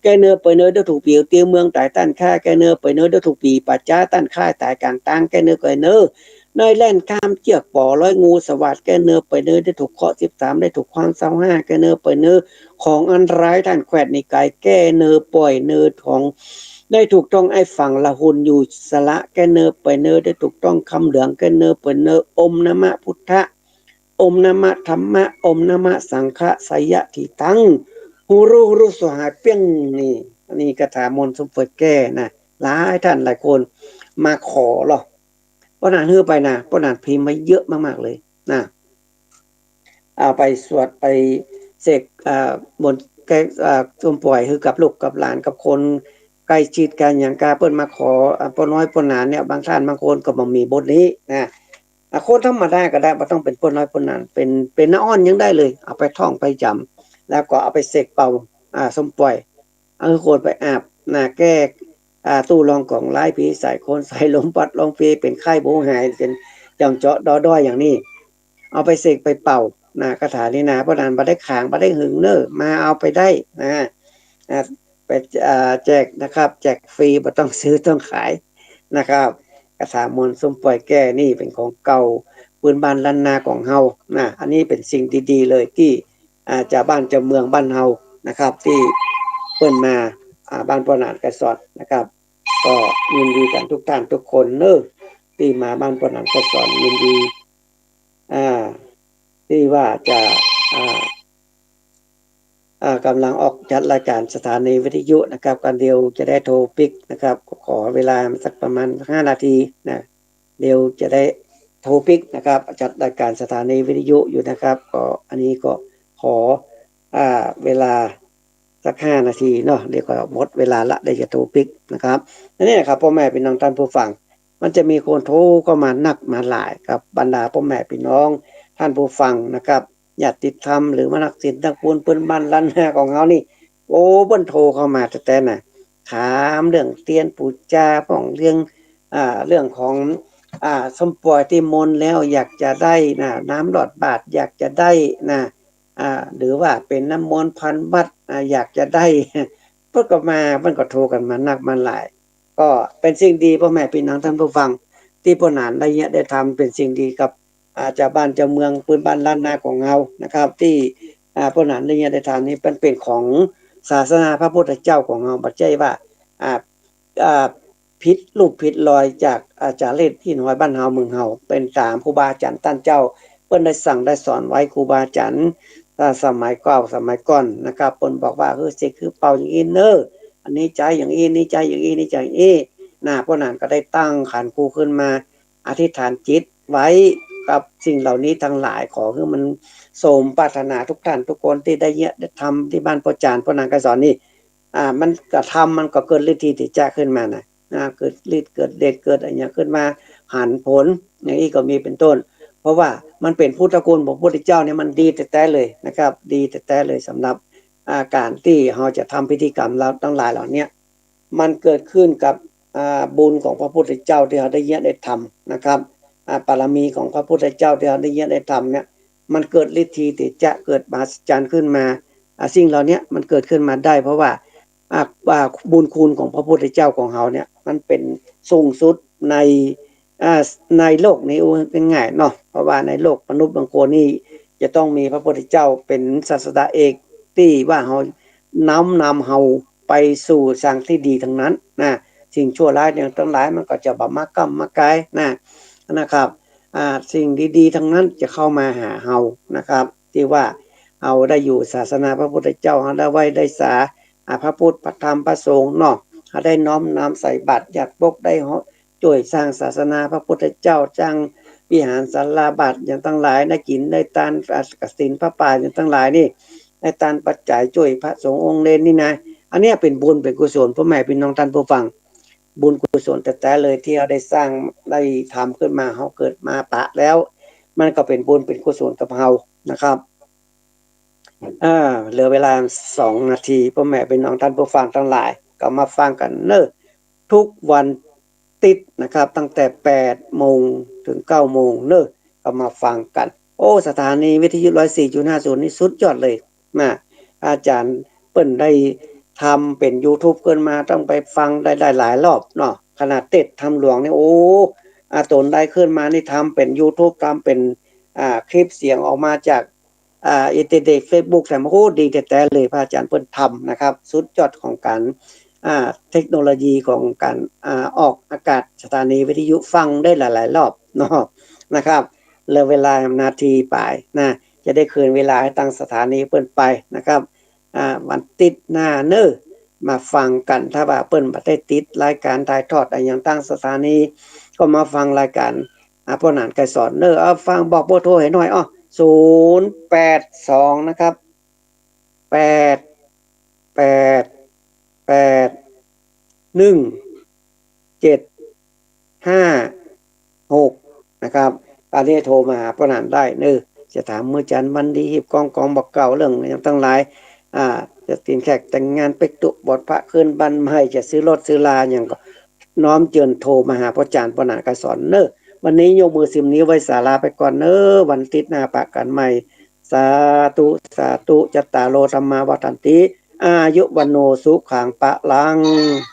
แก้เนอเปื่อยเนอ ได้ถูกผีเอาเตียวเมืองต๋ายต้านข้า แก้เนอเปื่อยเนอ ได้ถูกผีป่าจ๊าต้านข้าต๋ายก๋างตาง แก้เนอเปื่อยเนอ ได้แล่นข้ามเจื้อกป๋อร้อยงูสวัสด แก้เนอเปื่อยเนอ ได้ถูกเคราะห์สิบสาม ได้ถูกขว้างซาวห้า แก้เนอเปื่อยเนอ ของอันตรายต้านแควนนิกาย แก้เนอเปื่อยเนอ ของ ได้ถูกต้องไอ้ฝังละหุนอยู่สละ แก้เนอเปื่อยเนอ ได้ถูกต้องคำเหลือง แก้เนอเปื่อยเนอ โอมนะมะพุทธะ โอมนะมะธัมมะ โอมนะมะสังฆะ ไสยะถิตัง ฮู้ฮู้ฮู้ สูญหายเปี้ยง นี่ อันนี้คาถามนต์ส้มป่วยแก้นะ หลายต้านหลายคนมาขอลอ ป้อหนานหื้อไปนะ ป้อหนานพิมพ์ไว้เยอะมากๆ เลยนะ เอาไปสวดไปเสก อ่า มนต์แก้ อ่า ส้มป่วยหื้อกับลูกกับหลานกับคนใก้ชิดกั๋น อย่างกาเปิ้นมาขอ อ่า ป้อน้อยป้อหนานเนี่ย บางต้านบางคนก็บ่มีบทนี้นะ อ่า คนธรรมดาก็ได้ บ่ต้องเป๋นป้อน้อยป้อหนาน เป๋น เป๋นน้าอ่อนยังได้เลย เอาไปท่องไปจ๋ำ แล้วก็เอาไปเสกเป่า อ่า ส้มป่วย เอาหื้อคนไปอาบนะ แก้ อ่า ตู้รองของร้าย ผีใส่คนใส่ ลมพัดลมปี เป๋นไข้บ่หาย เป๋นจ่องเจาะดอด้อยอย่างนี้ เอาไปเสกไปเป่านะ คาถานี้นะ ป้อหนานบ่ได้ขางบ่ได้หึงเน่อ มาเอาไปได้นะ อ่า ไป อ่า แจกนะครับ แจกฟรี บ่ต้องซื้อต้องขายนะครับ คาถามนต์ส้มป่วยแก้นี่เป๋นของเก่าปื้นบ้านล้านนาของเฮานะ อันนี้เป๋นสิ่งดีๆ เลยตี้ อ่า จาวบ้านจาวเมืองบ้านเฮานะครับ ตี้เปิ้นมา อ่า บ้านป้อหนานไกรสอนนะครับ ก็ยินดีกั๋นทุกต้านทุกคนเน่อ ตี้มาบ้านป้อหนานไกรสอน ยินดี อ่า ตี้ว่าจะ อ่า อ่า ก่ำลังออกจัดรายก๋านสถานีวิทยุนะครับ ก็เดี๋ยวจะได้โทรปิ๊กนะครับ ก็ขอเวลาสักประมาณห้านาทีนะ เดี๋ยวจะได้โทรปิ๊กนะครับ จัดรายก๋านสถานีวิทยุอยู่นะครับ ก็อันนี้ก็ขอ อ่า เวลาสักห้านาทีเนาะ เดี๋ยวก็หมดเวลาละ เดี๋ยวจะโทรปิ๊กนะครับ อันนี้นะครับ ป้อแม่ปี้น้องต้านผู้ฟัง มันจะมีคนโทรเข้ามานักมาหลายครับ บรรดาป้อแม่ปี้น้องต้านผู้ฟังนะครับ ญาติธรรม หรือว่านักศีลนักบุญปื้นบ้านล้านนาของเฮานี่ โอ้ เปิ้นโทรเข้ามาแต๊ๆ นะ ถามเรื่องเตียนปู๋จา พ่องเรื่อง อ่า เรื่องของ อ่า ส้มป่วยตี้มนต์แล้วอยากจะได้นะ น้ำหลอดบาตรอยากจะได้นะ อ่า หรือว่าเป๋นน้ำมนต์พันวัตร อ่า อยากจะได้ เปิ้นก็มา เปิ้นก็โทรกั๋นมานักมาหลาย ก็เป๋นสิ่งดี ป้อแม่ปี้น้องต้านผู้ฟัง ตี้ป้อหนานได้เยียะได้ทำ เป๋นสิ่งดีกับ อ่า จาวบ้านจาวเมืองปื้นบ้านล้านนาของเฮานะครับ ตี้ อ่า ป้อหนานได้เยียะได้ทำนี่ มันเป๋นของศาสนาพระพุทธเจ้าของเฮา บ่ใจ้ว่า อ่า อ่า ผิดรูปผิดรอยจาก อ่า จ๋าริตหิ้นฮอยบ้านเฮาเมืองเฮา เป๋นต๋ามครูบาอาจ๋ารย์ต้านเจ้า เปิ้นได้สั่งได้สอนไว้ ครูบาอาจ๋ารย์ อ่า สมัยเก่าสมัยก่อนนะครับ เปิ้นบอกว่า เออ เสกคือเป่าอย่างอี้เน่อ อันนี้ใจ๊อย่างอี้ นี้ใจ๊อย่างอี้ นี้ใจ๊อย่างอี้นะ ป้อหนานก็ได้ตั้งขันครูขึ้นมา อธิษฐานจิตไว้กับสิ่งเหล่านี้ตังหลาย ขอหื้อมันสมปรารถนาทุกต้านทุกคนตี้ได้เยียะได้ทำตี้บ้านป้อจ๋ารย์ป้อนางไกรสอนนี่ อ่า มันกระทำมันก็เกิดฤทธิ์เดชะขึ้นมานะ อ่า เกิดฤทธิ์เกิดเดชเกิดอะหยังขึ้นมา หันผล อย่างอี้ก็มีเป๋นต้น เพราะว่ามันเป๋นพุทธคุณของพระพุทธเจ้าเนี่ย มันดีแต๊ๆ เลยนะครับ ดีแต๊ๆ เลยสำหรับ อ่า ก๋านตี้เฮาจะทำพิธีกรรมเหล่าตังหลายเหล่าเนี้ย มันเกิดขึ้นกับ อ่า บุญของพระพุทธเจ้าตี้เฮาได้เยียะได้ทำนะครับ อ่า บารมีของพระพุทธเจ้าตี้เฮาได้เยียะได้ทำเนี่ย มันเกิดฤทธิ์เดชะ เกิดมหัศจรรย์ขึ้นมา อ่า สิ่งเหล่าเนี้ยมันเกิดขึ้นมาได้ เพราะว่า อ่า อ่า บุญคุณของพระพุทธเจ้าของเฮาเนี่ย มันเป๋นสูงสุดใน อ่า ในโลกนี้ อู้ง่ายๆ เนาะ เพราะว่าในโลกมนุษย์บางคนนี่จะต้องมีพระพุทธเจ้าเป๋นศาสดาเอก ตี้ว่าเฮาน้อมนำเฮาไปสู่ทางตี้ดีตังนั้นนะ สิ่งชั่วร้ายเนี่ยตังหลายมันก็จะบ่มาก้ำมากายนะ นะครับ อ่า สิ่งดีๆ ตังนั้นจะเข้ามาหาเฮานะครับ ตี้ว่าเฮาได้อยู่ศาสนาพระพุทธเจ้า เฮาได้ไหว้ได้สา อ่า พระพุทธ พระธรรม พระสงฆ์เนาะ เฮาได้น้อมนำใส่บาตรหยาดบก ได้เหาะจ้วยสร้างศาสนาพระพุทธเจ้า สร้างวิหารศาลาบาตรอย่างตังหลาย ได้กิ๋นได้ตาน อ่า กฐินผ้าป่าอย่างตังหลายนี่ ได้ตานปัจจัยจ้วยพระสงฆ์องค์เณรนี่นะ อันเนี้ยเป๋นบุญเป๋นกุศล ป้อแม่ปี้น้องต้านผู้ฟัง บุญกุศลแต๊ๆ เลยตี้เฮาได้สร้างได้ทำขึ้นมา เฮาเกิดมาปะแล้ว มันก็เป๋นบุญเป๋นกุศลกับเฮานะครับ อ่า เหลือเวลาสองนาที ป้อแม่ปี้น้องต้านผู้ฟังตังหลาย ก็มาฟังกั๋นเน่อ ทุกวันอาทิตย์นะครับ ตั้งแต่แปดโมงถึงเก้าโมงเน่อ ก็มาฟังกั๋น โอ้ สถานีวิทยุร้อยสี่จุดห้าศูนย์นี่สุดยอดเลยนะ อาจ๋ารย์เปิ้นได้ทำเป๋นยูทูบขึ้นมา ต้องไปฟังได้หลายๆ รอบเนาะ ขนาดเตสน์ถ้ำหลวงนี่ โอ้ อาต๋นได้ขึ้นมานี่ทำเป๋นยูทูบ ทำเป๋น อ่า คลิปเสียงออกมาจาก อ่า อินเทอร์เน็ต เฟซบุ๊ก แถม โอ้ ดีแต๊ๆ เลย พระอาจ๋ารย์เปิ้นทำนะครับ สุดยอดของก๋าน อ่า เทคโนโลยีของก๋าน อ่า ออกอากาศสถานีวิทยุฟังได้หลายๆ รอบเนาะ นะครับ เหลือเวลานาทีป๋ายนะ จะได้คืนเวลาหื้อตังสถานีเปิ้นไปนะครับ อ่า วันติ๊ดหน้าเน่อ มาฟังกั๋น ถ้าว่าเปิ้นบ่ได้ติดรายก๋านถ่ายทอดอะหยังตังสถานี ก็มาฟังรายก๋าน อ่า ป้อหนานไกรสอนเน่อ เอาฟัง บอกเบอร์โทรหื้อหน่อย อ้อ ศูนย์แปดสอง นะครับ แปด แปด แปด หนึ่ง เจ็ด ห้า หก นะครับ อันนี้โทรมาหาป้อหนานได้เน่อ จะถามเมื่อจันทร์วันดี ฮีบกองกองบ่าเก่า เรื่องอะหยังตังหลาย อ่า จะเตียนแขกแต่งงาน เป๊กตุ๊บวชพระ ขึ้นบ้านใหม่ จะซื้อรถซื้อลาอะหยังก็ น้อมเจิญโทรมาหาป้อจ๋ารย์ ป้อหนานไกรสอนเน่อ วันนี้ยกมือสิบนิ้วไหว้สาลาไปก่อนเน่อ วันติ๊ดหน้าปะกั๋นใหม่ สาธุ สาธุ จัตตาโร ธัมมา วัฑฒันติ อายุ วัณโณ สุขัง พลัง